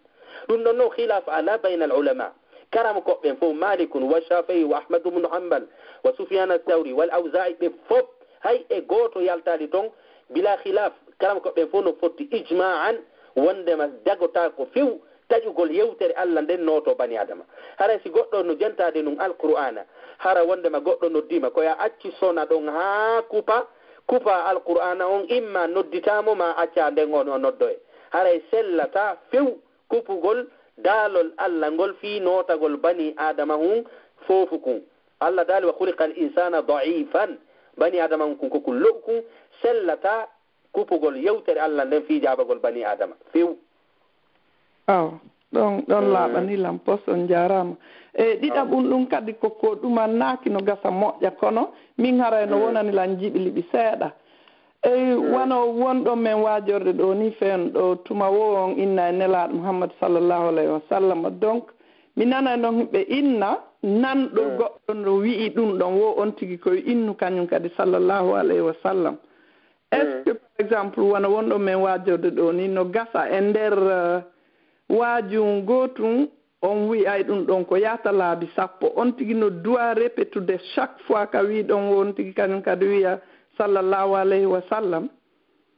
Ɗum ɗon no khilaf ala bayna al ulama. Karamokooɓe ɓen fof, Malikun wa Shafi'i wa Ahmad ibn Hanbal wa Sufyan ath-Thawri wal Awza'i, ɓe fof, hay e gooto yaltaali ton bila khilaf. Karamokooɓe ɓen fof no fotti ijma'an wondema jagotaako few taƴugol yewtere Allah nden nooto bani Adama. Haray si goɗɗo no jentaade nun Alqur'aana, hara wondema goɗɗo noddiima, ko ya accu sona ɗon haa kupa, kupa Alqur'aana on, imma nodditaa mo, ma accaa nden on o noddoye. Haray sellataa few kupugol daalol Allah ngol fii nootagol bani Adama hun foofu kun. Allah daali, "Wa khuliqal insana da'ifan." Bani Adama hun kun ko kun lo'u kun, sellataa kupugol yewtere Allah nden fii jaabagol bani Adama. Few. Awa, ɗon, ɗon laaɓani lan pos, on njaaraama. E ɗiɗaɓum ɗum kadi ko, ko ɗumannaaki no gasa moƴƴa, kono min haray no wonani lan jiɓi liɓi seeɗa. E wano wonɗon men waajorde ɗo ni, fen ɗo tuma wo on inna e Nelaaɗo Muhammad sallallahu alayhi wa sallam. Donc, mi nanay non ɓe inna nanɗo goɗɗo no wi'i ɗum ɗon, wo on tigi koye innu kañum kadi sallallahu alayhi wa sallam. Est-ce que, par exemple, wano wonɗon men waajorde ɗo ni, no gasa e nder, eh, waajun gootun, on wi'ay ɗum ɗon ko yaata laabi sappo, on tigi no doit répétude chaque fois ka wi'ɗon wo on tigi kañum kadi wi'a sallallahu alayhi wa sallam?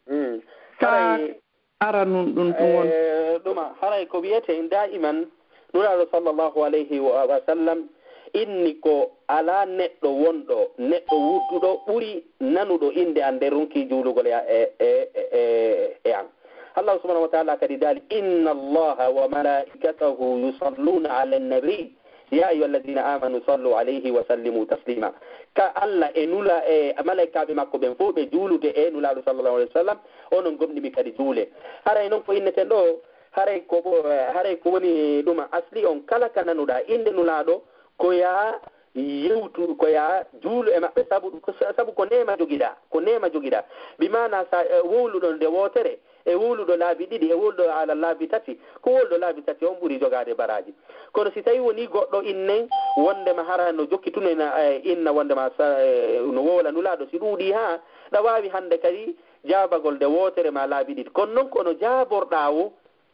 Mm. Ka Haray, aranun ɗum ɗum won. Eh, ɗuma, haray ko wiyeten daiman, Nulaaɗo sallallahu alayhi wa, wa sallam inni ko alaa neɗɗo wonɗo, neɗɗo wudduɗo ɓuri nanuɗo innde an nden ronki juulugol e, e, e, e, e an. Allah subhanahu wa ta'ala kadi daali, "Inna Allaha wa malaikatahu yusalluna ala nabi, ya ayyuha alladhina amanu sallu alayhi wa sallimu taslima." Ka Allah e nula, e malaikaaɓe makko ɓen fof ɓe juulude e Nulaaɗo sallallahu alayhi wa sallam, onon gomɗinɓe kadi juule. Haray non ko inneten ɗo, haray ko ɓo-, haray ko woni ɗuma asli on, kala ka nanuɗaa innde Nulaaɗo, ko yaa yewtu, ko yaa juulu e maɓɓe, sabu ɗum ko sa-, sabu ko neema jogiɗaa, ko neema jogiɗaa. Bi maana sa, e, wowluɗo nde wootere, e wowluɗo laabi ɗiɗi, e wowluɗo ala laabi tati, ko wowluɗo laabi tati on ɓuri jogaade baraaji. Kono si tawi woni goɗɗo innen wondema hara no jokki tun ena, e, inna wondema sa, e, no wowla Nulaaɗo, si ɗuuɗii haa ɗa waawi hannde kadi jaabagol nde wootere ma laabi ɗiɗi. Kono non ko no jaaborɗaa wo,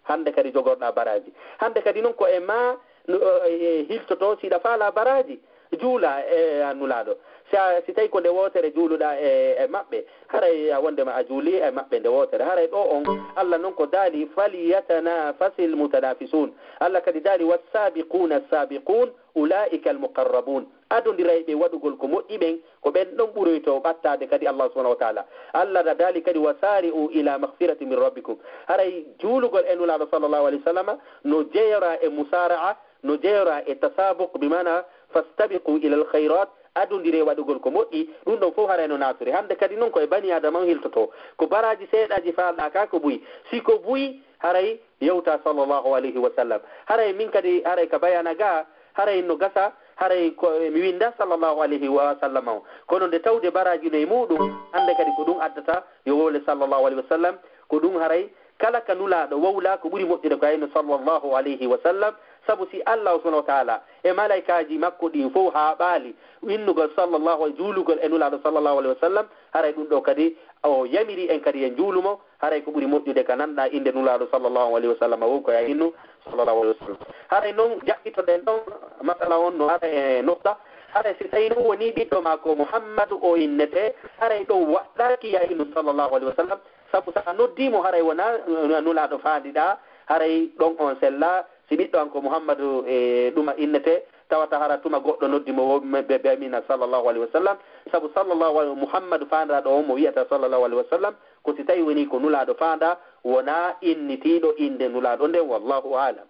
hannde kadi jogorɗaa baraaji. Hannde kadi non ko e ma no, e, e, hiltoto, si ɗa faalaa baraaji, juula e, a Nulaaɗo. Si a, si tawi ko nde wootere juuluɗaa e, e maɓɓe, haray a wondema a juuli e maɓɓe nde wootere. Haray ɗo on, Allah non ko daali, "Falyatanafasil mutanafisun." Allah kadi daali, "Wassabiquna assabiqun, ulaika almuqarrabun." Adondirayɓe waɗugol ko moƴƴi ɓen, ko ɓen ɗon ɓuroyto ɓattaade kadi Allah subhanahu wa ta'ala. Allah da daali kadi, "Wa sari'u ila maghfirati min rabbikum." Haray juulugol e Nulaaɗo sallallahu alayhi wa sallam no jeyora e musara'a, no jeyora e tasabuq, bi maana fastabiqu ila alkhayrat, adondire waɗugol ko moƴƴi, ɗum ɗon fof haray no naaturi. Hannde kadi non ko e bani Adama on hiltoto. Ko baraaji seeɗaaji faalɗaa ka ko buy. Si ko buy, haray yewta sallallahu alayhi wa sallam. Haray min kadi, haray ka bayana ga, haray no gasa, haray ko mi winda sallallahu alayhi wa sallam on. Kono nde tawde baraaji no e muɗum, hannde kadi ko ɗum addata yo wowle sallallahu alayhi wa sallam, ko ɗum haray kala ka Nulaaɗo wowla ko ɓuri moƴƴude ko hayno sallallahu alayhi wa sallam, sabu si Allah subhanahu wa ta'ala e malaikaaji makko ɗin fof haaɓaali innugol sallallahu, juulugol e Nulaaɗo sallallahu alayhi wa sallam, haray ɗum ɗo kadi o yamiri en kadi en juulu mo, haray ko ɓuri moƴƴude ka nanɗa innde Nulaaɗo sallallahu alayhi wa sallam, wo ko ya innu sallallahu alayhi wa sallam. Haray non jaɓɓitoɗen ɗon masala on no ara e nokta, haray si tawi non woni ɓiɗɗo ma ko Muhammadu o innete, haray ɗon waɗɗaaki ya innu sallallahu alayhi wa sallam, sabu sa a noddii mo haray wona, uh, Nulaaɗo faandiɗaa, haray ɗon on sella, si ɓiɗɗo an ko Muhammadu e ɗuma innete, tawata hara tuma goɗɗo noddi mo wo-, ɓe, ɓe amina sallallahu alayhi wa sallam, sabu sallallahu alayhi, Muhammadu faandiraaɗo on mo wiyata sallallahu alayhi wa sallam, ko si tawi woni ko Nulaaɗo faandaa, wona innitiiɗo innde Nulaaɗo nden, wallahu a'lam.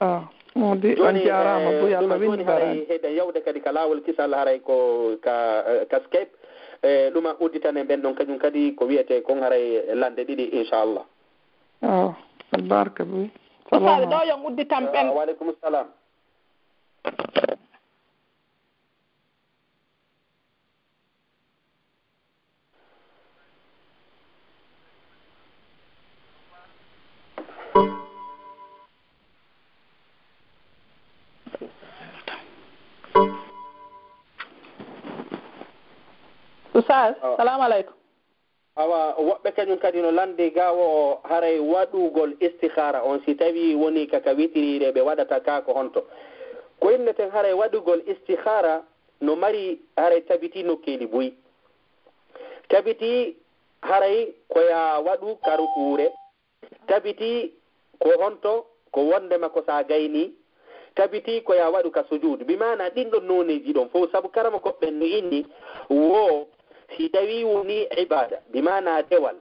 Ah, on di, on jooni, jaaraama, eh, buy Allah ɗuma winndi jooni haray barani. Heɗen yawde kadi ka laawol kisal haray ko ka, eh, ka Skype. Eh, ɗuma udditanen ɓen ɗon kañum kadi ko wiyetee kon haray lande ɗiɗi, inchallah. Oh, albarka buy. Ustaad, ɗo yo udditan ɓen. Ah, wa aleykum salam. Oustaz, awa. Salamu aleykum. Awa, woɓɓe kañum kadi no lanndi ga o haray waɗugol istikhara on, si tawi woni ka, ka witiriire ɓe waɗata ka ko honto? Ko inneten haray waɗugol istikhara no mari haray tabiti nokkeeli buy. Tabiti haray ko ya waɗu ka rukuure. Tabiti ko honto? Ko wondema ko sa gayni. Tabiti ko ya waɗu ka sujud. Bi maana ɗin ɗon nooneeji ɗon fof, sabu karamokooɓe ɓen no inni wo si tawi woni ibada, bi maana dewal,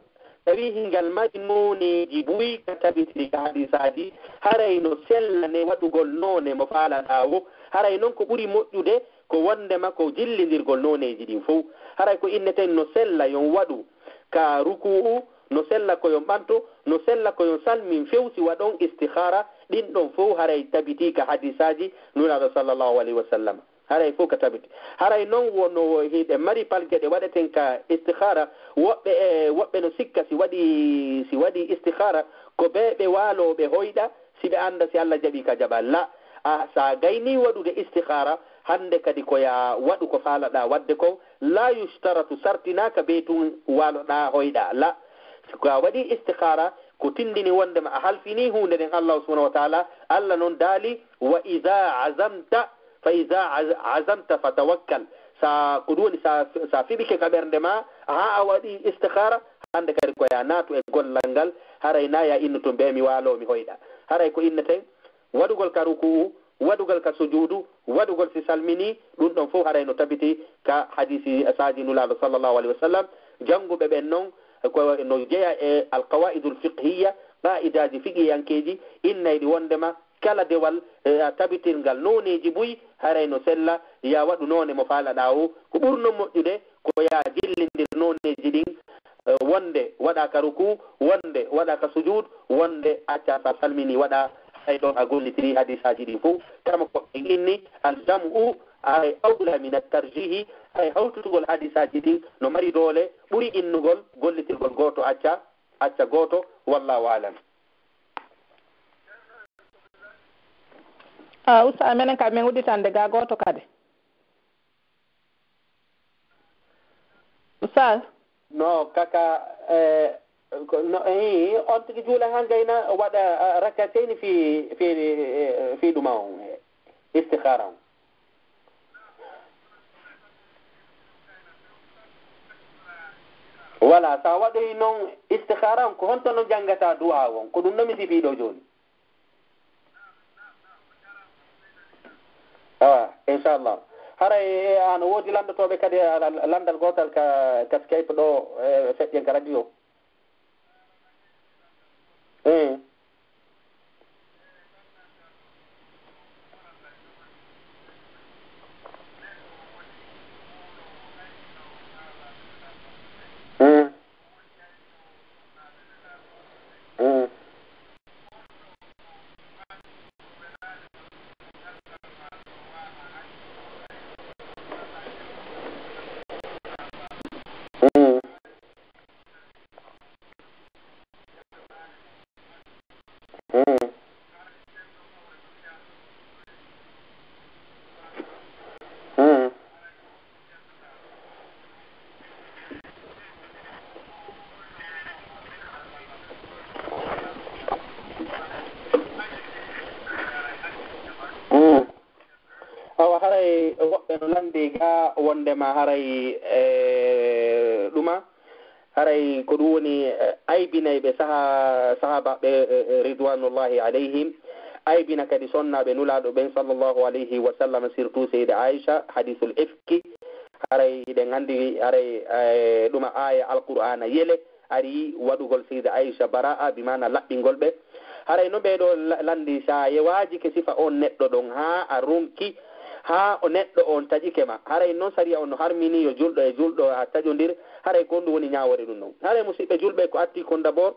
tawi hingal mari nooneeji buy ka tabitiri ka hadisaaji, haray no sella ne waɗugol noone mo faalaɗaa wo. Haray non ko ɓuri moƴƴude ko wondema ko jillindirgol nooneeji ɗin fof. Haray ko inneten no sella yon waɗu ka ruku'u, no sella ko yon ɓanto, no sella ko yon salmin few si waɗon istikhara, ɗin ɗon fof haray tabiti ka hadisaaji Nulaaɗo sallallahu alayhi wa sallam. Haray fof ka tabiti. Haray non wono hiɗe mari palge ɗe waɗeten ka istikhara, woɓɓe e, woɓɓe no sikka si waɗi, si waɗi istikhara, ko ɓe ɓe waalooɓe hoyɗa, si ɓe annda si Allah jaɓi ka jaɓa. La, a, sa gayni waɗude istikhara, hannde kadi ko ya waɗu ko faalaɗaa waɗde kon, la yushtaratu, sartinaaka be tun waaloɗaa hoyɗa. La, ko a waɗi istikhara, ko tindini wondema a halfini huunde nden Allah subhanahu wa ta'ala. Allah non daali, "Wa idha azamta, fa idha az-, azamta fatawakkal." Sa, ko ɗum woni sa, sa fiɓike ka ɓernde ma, haa a waɗi istikhara, hannde kadi ko ya naatu e gollal ngal, haray na ya innu tun ɓe mi waaloo mi hoyɗa. Haray ko inneten, waɗugol ka ruku'u, waɗugol ka sujuudu, waɗugol si salmini, ɗun ɗon fow haray no tabiti ka hadiisaaji Nulaaɗo sallallahu alayhi wa sallam. Jannguɓe ɓen non, ko no jeya e alqawaa'idul fiqhiyya, qaa'idaaji fiqiyankeeji, innay ɗi wonndema kala dewal, e, a tabitirngal nooneeji buy, haray no sella, ya waɗu noone mo faalaɗaa o. Ko ɓurno moƴƴude, ko ya jillindir nooneeji ɗin, e, wonnde waɗa ka ruku, wonnde waɗa ka sujuud, wonnde acca sa salmini waɗa, hay ɗon a gollitiri hadiisaaji ɗin fow. Kama ko en inni, al jam'u, ay awla min at tarjihi, ay hawtutugol hadiisaaji ɗin no mari doole, ɓuri innugol gollitirgol gooto acca, acca gooto, wallahu a'lam. Ah, Oustaz, menen kadi min udditande ga gooto kadi. Oustaz? No, kaka, eh, ko, no, eh, on tigi juula han gayna waɗa, ah, rakatayni fi, fi, eh, fi ɗuma on, eh, istikhara on. Wala, sa waɗoyi non istikhara on, ko honto no janngata du'a on? Ko ɗum no mi sifi ɗo jooni. Awa, inchallah. Haray, eh, ano woodi lanndotooɓe kadi, ah, lanndal gootal ka, ka Skype ɗo, eh, feƴƴen ka radio. Eh. Mm. Mm. Mm. Mm. Mm. Mm. Awa, haray woɓɓe no lanndi ga wonndema haray, eh, ɗuma, haray ko ɗum woni, eh, aybinayɓe saha-, sahaabaaɓe, eh, eh, ridwanullahi alayhim, aybina kadi sonnaaɓe Nulaaɗo ɓen sallallahu alayhi wa sallam, surtout Seyda Aisha, hadiisul ifki, haray hiɗen anndi, haray, eh, ɗuma aaya Alqur'aana yele, ari waɗugol Seyda Aisha bara'a, bi maana laɓɓingol ɓe. Haray no ɓee ɗoo la-, lanndi, sa ye waajike sifa on neɗɗo ɗon, haa a ronki, haa o neɗɗo on taƴike ma. Haray non sariya on no harmini yo julɗo e julɗo a taƴondir. Haray ko honɗum woni ñaawoore ɗum ɗon? Haray musiɓɓe julɓe, ko atti kon d'abord,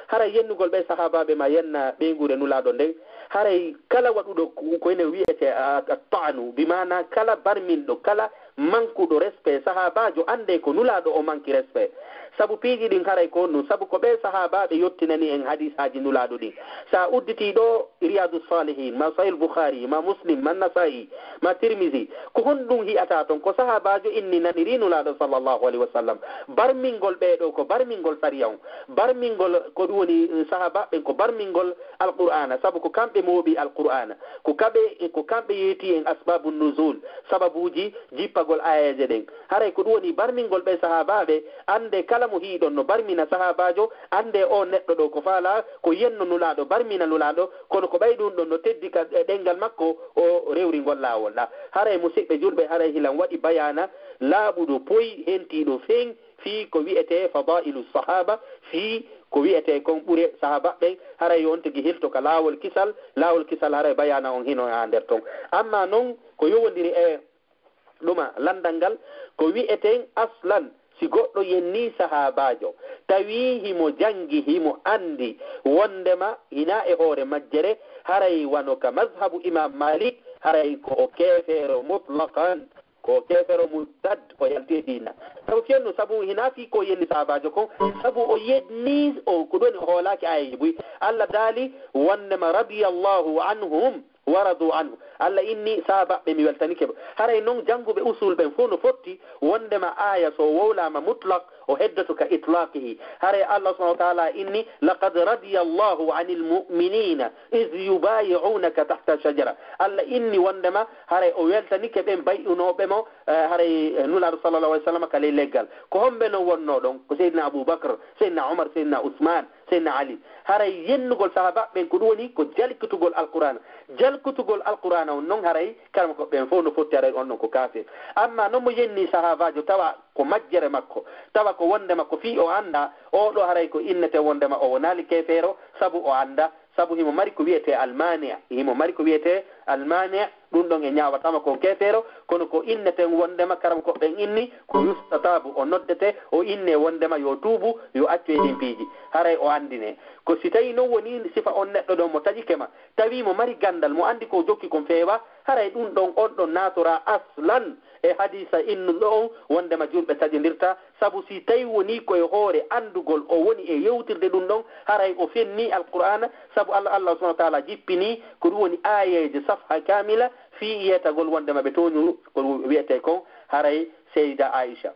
haray yennugol ɓee sahaabaaɓe ma yenna ɓeynguure Nulaaɗo nden. Haray kala waɗuɗo ko, ko ene wi'ete a, a ta'anu, bi maana kala barminɗo, kala mankuɗo respect sahaabaajo, anndee ko Nulaaɗo o manki respect. Sabu piiji ɗin haray ko honɗum? Sabu ko ɓee sahaabaaɓe yottinani en hadiisaaji Nulaaɗo ɗin. Sa udditii ɗo Riyadu Salihin, ma Sahih Bukhari, ma Muslim, ma Nasa'i, ma Tirmizi, ko honɗum hi'ata ton? Ko sahaabaajo inni naniri Nulaaɗo sallallahu alayhi wa sallam. Barmingol ɓee ɗoo ko barmingol sariya on. Barmingol ko ɗum woni, eh, sahaabaaɓe ɓen ko barmingol Alqur'aana, sabu ko kamɓe mooɓi Alqur'aana. Ko kaɓe, ko kamɓe yeeti en asbaabu nuzul, sababuuji jippagol aayeeje ɗen. Haray ko ɗum woni barmingol ɓee sahaabaaɓe, anndee kala mo hiiɗon no barmina sahaabaajo, anndee oo neɗɗo ɗoo ko faalaa, ko yenno Nulaaɗo, barmina Nulaaɗo, kono ko ɓay ɗum ɗon no teddi ka, e ɗenngal makko, o rewri ngol laawol ɗaa. Haray musiɓɓe julɓe, haray hilan waɗi bayaana laaɓuɗo poy, hentiiɗo feeñ, fii ko wi'etee fadaa'ilu sahaaba, fii ko wi'etee kon ɓure sahaaba ɓen, haray yo on tigi hilto ka laawol kisal, laawol kisal haray bayaana on hino e nder ton. Amma non ko yowondiri e ɗuma lanndal ngal, ko wi'eten aslan, si goɗɗo yennii sahaabaajo, tawi himo janngi, himo anndi wonndema hinaa e hoore majjere, haray wano ka mazhabu Imaam Maalik, haray ko o keefeero mutlaqan. Ko keefeero murtad, o yalti e diina. Sabu fennu, sabu hinaa fii ko yenni sahaabaajo kon, sabu o yenni, o ko ɗon o hoolaaki aayeeje buy. Allah daali wonndema radiyallahu anhum wa radu anhu. Allah inni sahabaɓe mi weltanike ɓe. Haray non jannguɓe usul ɓen fof no fotti wondema aaya so wowlama mutlaq o heddoto ka itlaqihi. Haray Allah subhanahu wa ta'ala inni laqad radiyallahu anil mu'minina iz yubayi'unaka tahta shajara. Allah inni wondema haray o weltanike ɓen bay'unoɓe mo, eh, haray, eh, Nulaaɗo sallallahu alaihi wasallam ka ley leggal. Ko homɓe non wonno ɗon? Ko Seydina Abu Bakr, Seydina Umar, Seydina Usman, Seydina Ali. Haray yennugol sahabaɓe ɓen ko ɗum woni ko jalkitugol Alqur'aana. Jalkitugol Alqur'aana on non haray karamokooɓe ɓen fof no fotti haray on ɗon ko kaafir. Amma non mo yenni sahaabaajo tawa ko majjere makko, tawa ko wondema ko fii o anndaa, oo ɗoo haray ko innete wondema o wonaali keefeero sabu o anndaa, sabu himo mari ko wi'etee almaani', himo mari ko wi'etee almaani', ɗum ɗon e ñaawatama ko keefeero, kono ko inneten wondema karamokooɓe ɓen inni ko yustatabu, o noddete, o inne wondema yo tuubu, yo accu e ɗin piiji, haray o anndine. Ko si tawi non woni sifa on neɗɗo ɗon mo taƴike ma, tawi mo mari ganndal, mo anndi ko jokki kon feewa, haray ɗum ɗon on ɗon naatoraa aslan e hadiisa innunɗo on wondema julɓe taƴondirta, sabu si tawi woni ko e hoore anndugol o woni e yewtirde ɗum ɗon, haray o fenni Alqur'aana, sabu Allah, Allah subhanahu wa ta'ala jippini ko ɗum woni aayeeje safha kaamila fii yeetagol wondema ɓe tooñu ko ɗum wi'etee kon haray Seyda Aisha.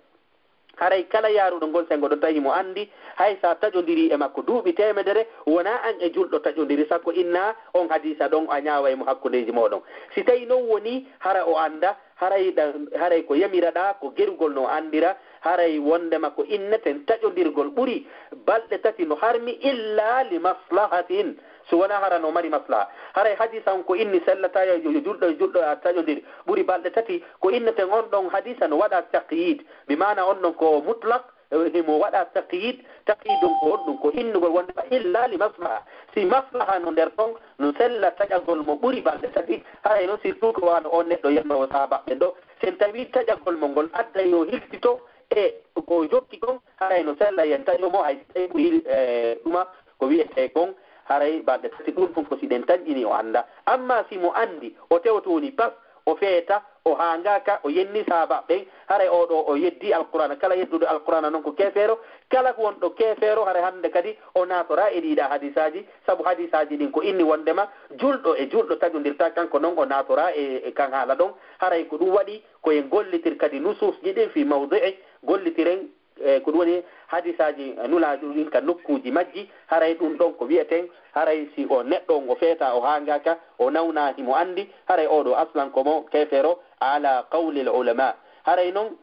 Haray kala yaaruɗo ngol senngo ɗon tawi mo anndi, hay sa taƴondirii e makko duuɓi teemedere, wonaa an e julɗo taƴondiri, sakko inna on hadiisa ɗon a ñaaway mo hakkundeeji mooɗon. Si tawi non woni hara o annda, haray ɗa-, haray ko yamiraɗaa ko gerugol no anndira, haray wondema ko inneten taƴondirgol ɓuri balɗe tati no harmi illa li maslahatin, so wonaa hara no mari maslaha. Haray hadiisa on ko inni sellata yo, yo, yo julɗo e julɗo a taƴondir ɓuri balɗe tati, ko inneten on ɗon hadiisa no waɗa taqyid, bi maana on ɗon ko mutlaq, eh, himo waɗa taqyid, taqyid on ko on ɗum ko innugol wondema illa li maslaha. Si maslaha no nder ɗon, no sella taƴagol mo ɓuri balɗe tati, haray non surtout ko wano on neɗɗo yennoowo sahabaɓe ɗo, sen tawi taƴagol mo ngol adda yo hiltito e ko jokki kon, haray no sella yen taƴo mo hay si tawi ɓuri, eh, ɗuma ko wi'etee kon, haray balɗe tati ɗum ɗum ko si ɗen tanƴini o annda. Amma si mo anndi, o tewtoni pas, o feeta, o haangaaka, o yenni sahaaba ɓen, haray oo ɗoo o yeddi Alqur'aana. Kala yedduɗo Alqur'aana non ko keefeero, kala ko wonɗo keefeero, haray hannde kadi o naatoraa e ɗiiɗaa hadiisaaji, sabu hadiisaaji ɗin ko inni wonndema julɗo e julɗo taƴondirtaa, kanko non o naatoraa e, e kan haala ɗon. Haray ko ɗum waɗi ko en gollitir kadi nusuusji ɗin fii mawdi'i, gollitiren e ko ɗum woni hadiisaaji Nulaaɗo ɗin ka nokkuuji majji, haray ɗum ɗon ko wi'eten, haray si o neɗɗo on o feetaa, o haangaaka, o nawnaa himo anndi, haray oo ɗoo aslan ko mo keefeero, ala qawlil ulama. Haray non,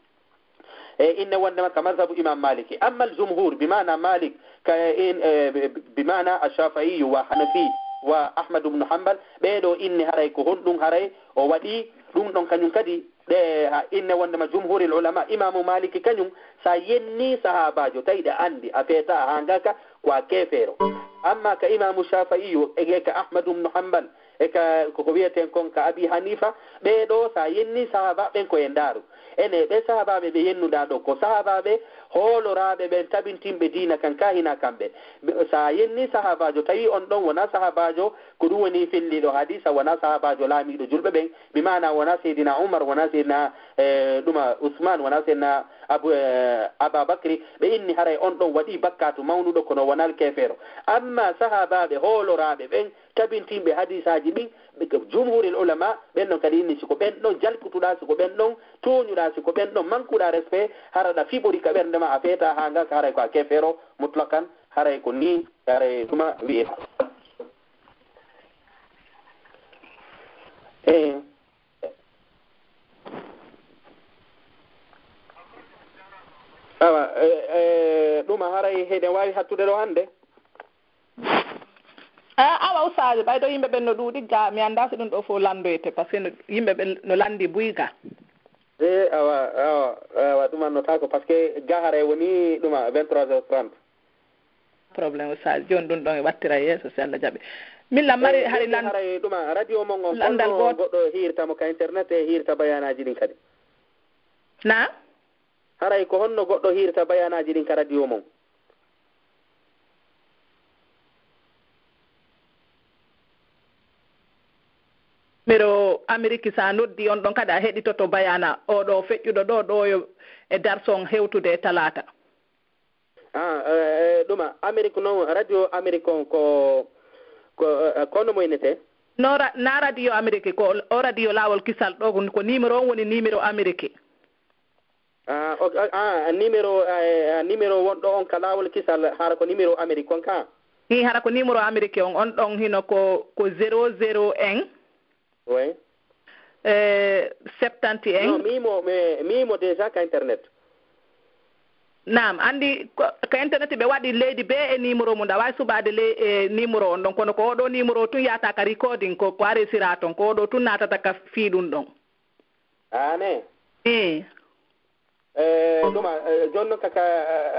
e inne wonndema ka mazhabu Imam Maliki. Amma al jumhur, bi maana Malik, ka in, e, bi, bi maana Ash-Shafi'i wa Hanafi wa Ahmad ibn Hanbal, ɓee ɗoo inni haray ko honɗum haray o waɗi ɗum ɗon kañum kadi Ɗe ha inne wonndema jumhuril ulama, Imaamu Maaliki kañum, sa yenni sahaabaajo, tawi ɗa anndi, a feetaa, a haangaaka, ko a keefeero. Amma ka Imaamu Shaafi'iyu, e ka Ahmadu bnu Hambal, e ka ko, ko wi'eten kon ka Abi Haniifa, ɓee ɗoo sa yenni sahaabaaɓe ɓen ko e ndaaru. Ene ɓee sahaabaaɓe ɓe yennuɗaa ɗoo, ko sahaabaaɓe hooloraaɓe ɓen tabintinɓe diina kan, kaa hinaa kamɓe. Sa yenni sahaabaajo, tawi on ɗon wonaa sahaabaajo Ko ɗum woni felliiɗo hadiisa, wonaa sahaabaajo laamiiɗo julɓe ɓen, bi maana wonaa Seydina Umar, wonaa Seydina, eh, ɗuma Usmaan, wonaa Seydina Abu, eh, Abaa Bakri, ɓe inni haray on ɗon waɗii bakkaatu mawnuɗo, kono wonaa keefeero. Amma sahaabaaɓe hooloraaɓe ɓen, tabintinɓe hadiisaaji ɗin, ɓe, jumhuril ulama, ɓen ɗon kadi inni si ko ɓen ɗon jalkutuɗaa, si ko ɓen ɗon tooñuɗaa, si ko ɓen ɗon mankuɗaa respect, hara ɗa fiɓori ka ɓernde ma, a feetaa haa ngaa ka haray ko a keefeero mutlaqan, haray ko nii, haray ɗuma wi'e. Eh. Awa, eh, eh, ɗuma haray heɗen waawi hattude ɗo hannde? Ah, awa, Oustaz, ɓay ɗo yimɓe ɓen no ɗuuɗi ga, mi anndaa si ɗum ɗo fof lanndoyte, parce que no, yimɓe ɓen no lanndi buy ga. Eh, awa, awa, awa, ɗum annotaako, parce que ga haray woni ɗuma vingt-trois heures trente. Problème, Oustaz. Jooni ɗum ɗon e wattira yeeso, si Allah jaɓi. Min la mari, eh, hari lan-, haray ɗuma, radio mon on, lanndal honno gooto goɗɗo hiirta mo ka internet e hiirta bayaanaaji ɗin kadi? Na? Haray ko honno goɗɗo hiirta bayaanaaji ɗin ka radio mon? Numéro Amérique, sa noddi on ɗon kadi a heɗitoto bayaana, oo ɗo feƴƴuɗo ɗo, ɗo yo e darson hewtude e talaata. Ah, eh, eh, ɗuma, Amérique noon, radio Amérique on ko, ko, eh, ko no mo innetee? No ra-, na radio Amérique, ko o radio Laawol Kisal ɗo, ko, ko numéro on woni numéro Amérique. Ah, ok, ah, ah, numéro, ah, eh, ah, numéro wonɗo on ka Laawol Kisal, hara ko numéro Amérique on ka? Hi, hara ko numéro Amérique on, on ɗon hino ko, ko zéro zéro un, oui, eh, septante et un. Non, mimo, mi, mimo déjà ka internet. Naam, anndi ko, ko internet ɓe waɗi leydi bee e numéro mum, a waawi suɓaade ley, e numéro on ɗon, kono ko oɗo numéro tun yahata ka recording, ko, ko a resira ton, ko oɗo tun naatata ka fii ɗum ɗon. Aane? Ii. Eh, ɗuma, eh, jooni noon kaka,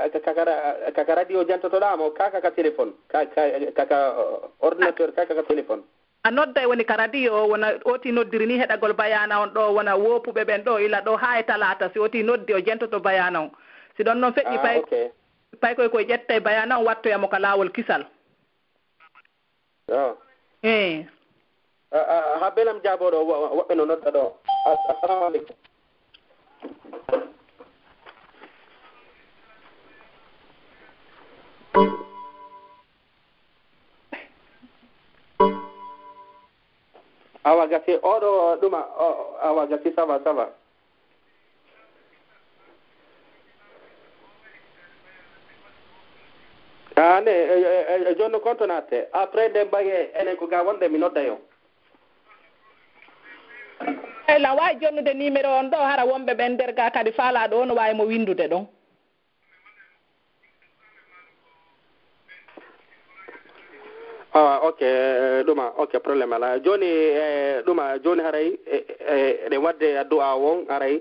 eh, kaka ra-, kaka radio jantotoɗaa mo, ka kaka téléphone, ka, ka, kaka, eh, ordinateur, ka kaka téléphone. A nodday woni ka radio o, wona oti noddiri ni heɗagol bayaana on ɗo, wona woopuɓe ɓen ɗo, ila ɗo haa e talaata, si oti noddi o jentoto bayaana on. Si ɗon noon feƴƴi. Ah, pay, ok. Pay koy koye ƴettay bayaana on wattoya mo ka laawol kisal. Ah. Eh. Ah, ah, haa belam jaaboo ɗo, wo-, wo-, woɓɓe no nodda ɗo. As-, assalamu aleykum. Awa gasi, oɗo ɗuma, o, awa gasi, ça va, ça va. Ah, ne, e, e, e, e, jooni no konto natte. Après, nde mbaye, enen ko ga wonde, mi nodda yo. Ey, lan waawi jonnude numéro on ɗo, hara wonɓe ɓen nder ga kadi faalaaɗo o no waawi mo winndude ɗon. Ah, ok, eh, ɗuma, ok, problème alaa. Jooni, eh, ɗuma, jooni haray, eh, eh, eɗen waɗde addu'a on, haray.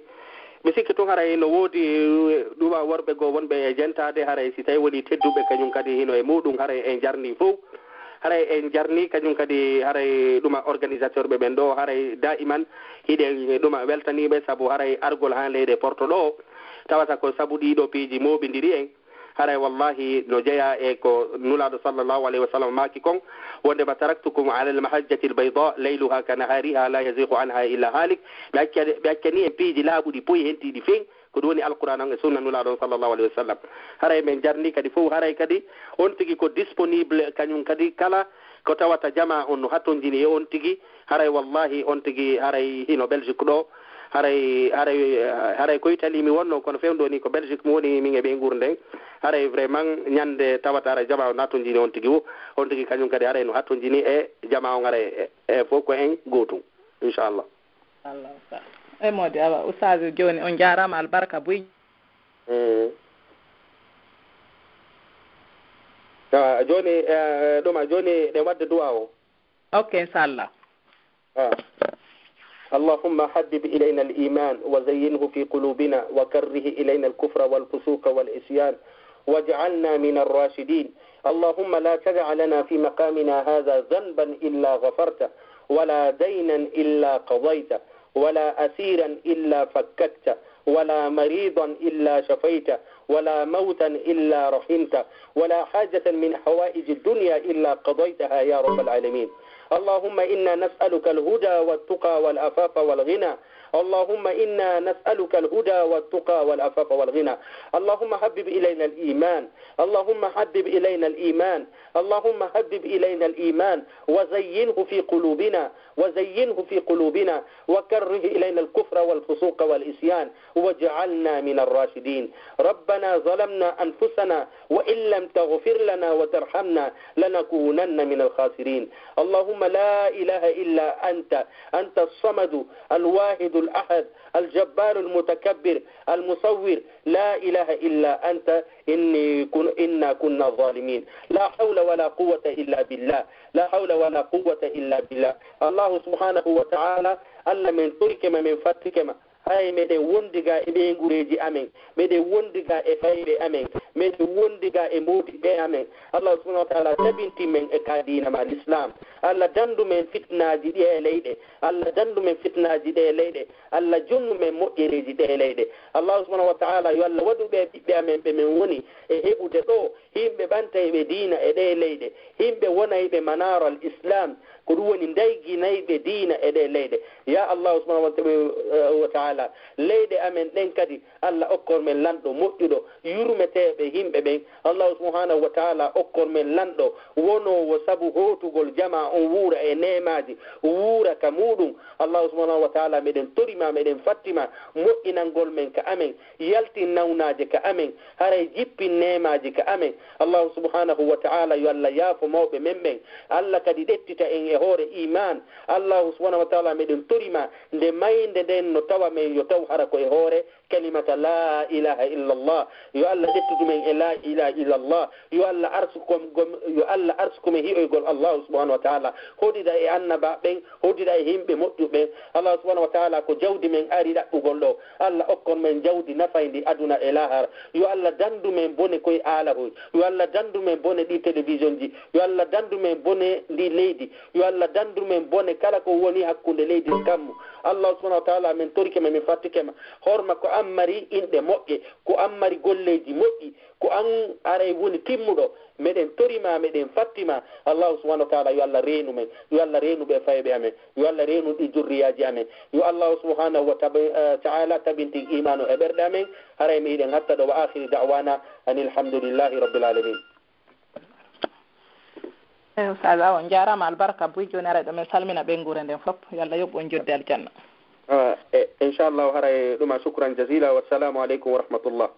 Mi sikki tun haray no woodi, eh, ɗuma worɓe goo wonɓe e jentaade, haray si tawi woni tedduɓe kañum kadi hino e muɗum, haray en jarni fow. Haray en jarni kañum kadi, haray ɗuma organisateur ɓe ɓen ɗo, haray daiman hiɗen ɗuma weltaniiɓe sabu haray argol haa leyɗe Porto ɗo, tawata ko sabu ɗiɗo piiji mooɓindiri en. Haray wallahi no jeyaa e ko Nulaaɗo sallallahu alayhi wa sallam maaki kon, wonde ma taraktukum ala al-mahajjati al-bayda layluha ka nahariha la yazighu anha illa halik. Ɓe acca-, ɓe accani en piiji laaɓuɗi poyi hentiiɗi feŋ, ko ɗum woni Alqur'aan on e sunna Nulaaɗo on sallallahu alayhi wa sallam. Haray men jarni kadi fof, haray kadi on tigi ko disponible kañum kadi kala ko tawata jamaa on no hattonjini e on tigi, haray wallahi on tigi haray hino Belgique ɗo, haray, haray, haray ko Italie mi wonno, kono fewndo ni ko Belgique mi woni min e ɓe nguurden. Haray vraiment ñande tawata haray jamaa on no hattonjini on tigi wo, on tigi kañum kadi haray no hattonjini e jamaa on haray e, e fof ko en gootum, inchallah. Allah, Allah. E moodi, awa, Oustaz jooni on jaaraama, albarka buy. Mm. Ah, jooni, eh, ɗum a jooni ɗe waɗde du'a o. Ok, inchallah. Ah. اللهم حبب إلينا الإيمان وزينه في قلوبنا وكره إلينا الكفر والفسوق والعصيان واجعلنا من الراشدين. اللهم لا تدع لنا في مقامنا هذا ذنبا إلا غفرته ولا دينا إلا قضيته ولا أسيرا إلا فككته ولا مريضا إلا شفيته ولا موتا إلا رحمته ولا حاجة من حوائج الدنيا إلا قضيتها يا رب العالمين. اللهم إنا نسألك الهدى والتقى والعفاف والغنى. اللهم إنا نسألك الهدى والتقى والعفاف والغنى. اللهم حبب إلينا الإيمان. اللهم حبب إلينا الإيمان. اللهم حبب إلينا الإيمان وزينه في قلوبنا، وزينه في قلوبنا، وكره إلينا الكفر والفسوق والعصيان، واجعلنا من الراشدين. ربنا ظلمنا أنفسنا وإن لم تغفر لنا وترحمنا لنكونن من الخاسرين. اللهم لا إله إلا أنت، أنت الصمد الواحد الأحد الجبار المتكبر المصور، لا إله إلا أنت، إني كن-، إنا كنا ظالمين. لا حول ولا قوة إلا بالله. لا حول ولا قوة إلا بالله. الله سبحانه وتعالى، Allah men torike ma, men fattike ma. Haray meɗen wondi ga e ɓeyngureeji amen, meɗen wondi ga e fayɓe amen, meɗen wondi ga e moodiɓɓe amen. Allah subhanahu wa ta'ala tabintin men e ka diina ma l'islam. Allah dandu men fitnaaji ɗi e leyɗe. Allah dandu men fitnaaji ɗe e leyɗe. Allah jonnu men moƴƴereeji ɗe e leyɗe. Allah subhanahu wa ta'ala yo Allah waɗu ɓe ɓiɓɓe amen ɓe men woni e heɓude ɗo. Yimɓe ɓantayɓe diina e ɗee leyɗe, yimɓe wonayɓe manaaral Islam, ko ɗum woni ndayginayɓe diina e ɗee leyɗe. Ya Allahu subhanahu wa ta-, wa ta'ala, leyɗe amen ɗen kadi, Allah okkor men lanɗo moƴƴuɗo, yurmeteeɓe yimɓe ɓen. Allahu subhanahu wa ta'ala okkor men lanɗo wonoowo sabu hootugol jamaa on wuura e neemaaji, wuura ka muuɗum. Allahu subhanahu wa taala, meɗen tori ma, meɗen fatti ma, moƴƴinangol men ka amen, yaltin nawnaaje ka amen, haray jippin neemaaji ka amen. Allahu subhanahu wa taala, yo Allah yaafo mawɓe men ɓen. Allah kadi ɗettita en e hoore iman. Allahu subhanahu wa taala, meɗen tori ma, nde maynde nden no tawa men yo taw hara ko e hoore kalimata la ilaha illallah. Yo Allah ƴettu ɗumen e la ilaha illallah. Yo Allah arsuku men, yo Allah arsuku men hi'oygol Allahu subhanahu wa taala. Hoɗida e annaba ɓen, hoɗida e himɓe moƴƴu ɓen. Allahu subhanahu wa taala, ko jawdi men ari ɗaɓɓugol ɗo. Allah okkon men jawdi nafayndi aduna e lahara. Yo Allah dandu men bone koye aalahoy. Yo Allah dandu men bone ɗi télévision ji. Yo Allah dandu men bone ndi leydi. Yo Allah dandu men bone kala ko woni hakkunde leydi e kammu. Allahu subhanahu wa taala, men torike ma, min fattike ma. Horma ko an mari inɗe moƴƴe, ko an mari golleeji moƴƴi, ko an aray woni timmuɗo. Meɗen tori ma, meɗen fatti ma. Allahu subhanahu wa taala, yo Allah reenu men, yo Allah reenu ɓe fayɓe amen, yo Allah reenu ɗi jurriyaaji amen. Yo Allahu subhanahu wa tab-, eh, taala tabintin imaanu e ɓerɗe amen. Haray mi hiɗen hatta ɗo. Wa akhiru da'wana anil hamdulillahi rabbil alamin. Eyi, Ustaz, awa, on njaaraama, albarka buy. Jooni aray ɗo men salmina ɓeynguure nden fof. Yo Allah yoɓ on jodde aljanna. Ah, e, inchallahu, haray ɗuma, shukran jazila, wassalamu aleykum wa rahmatullah.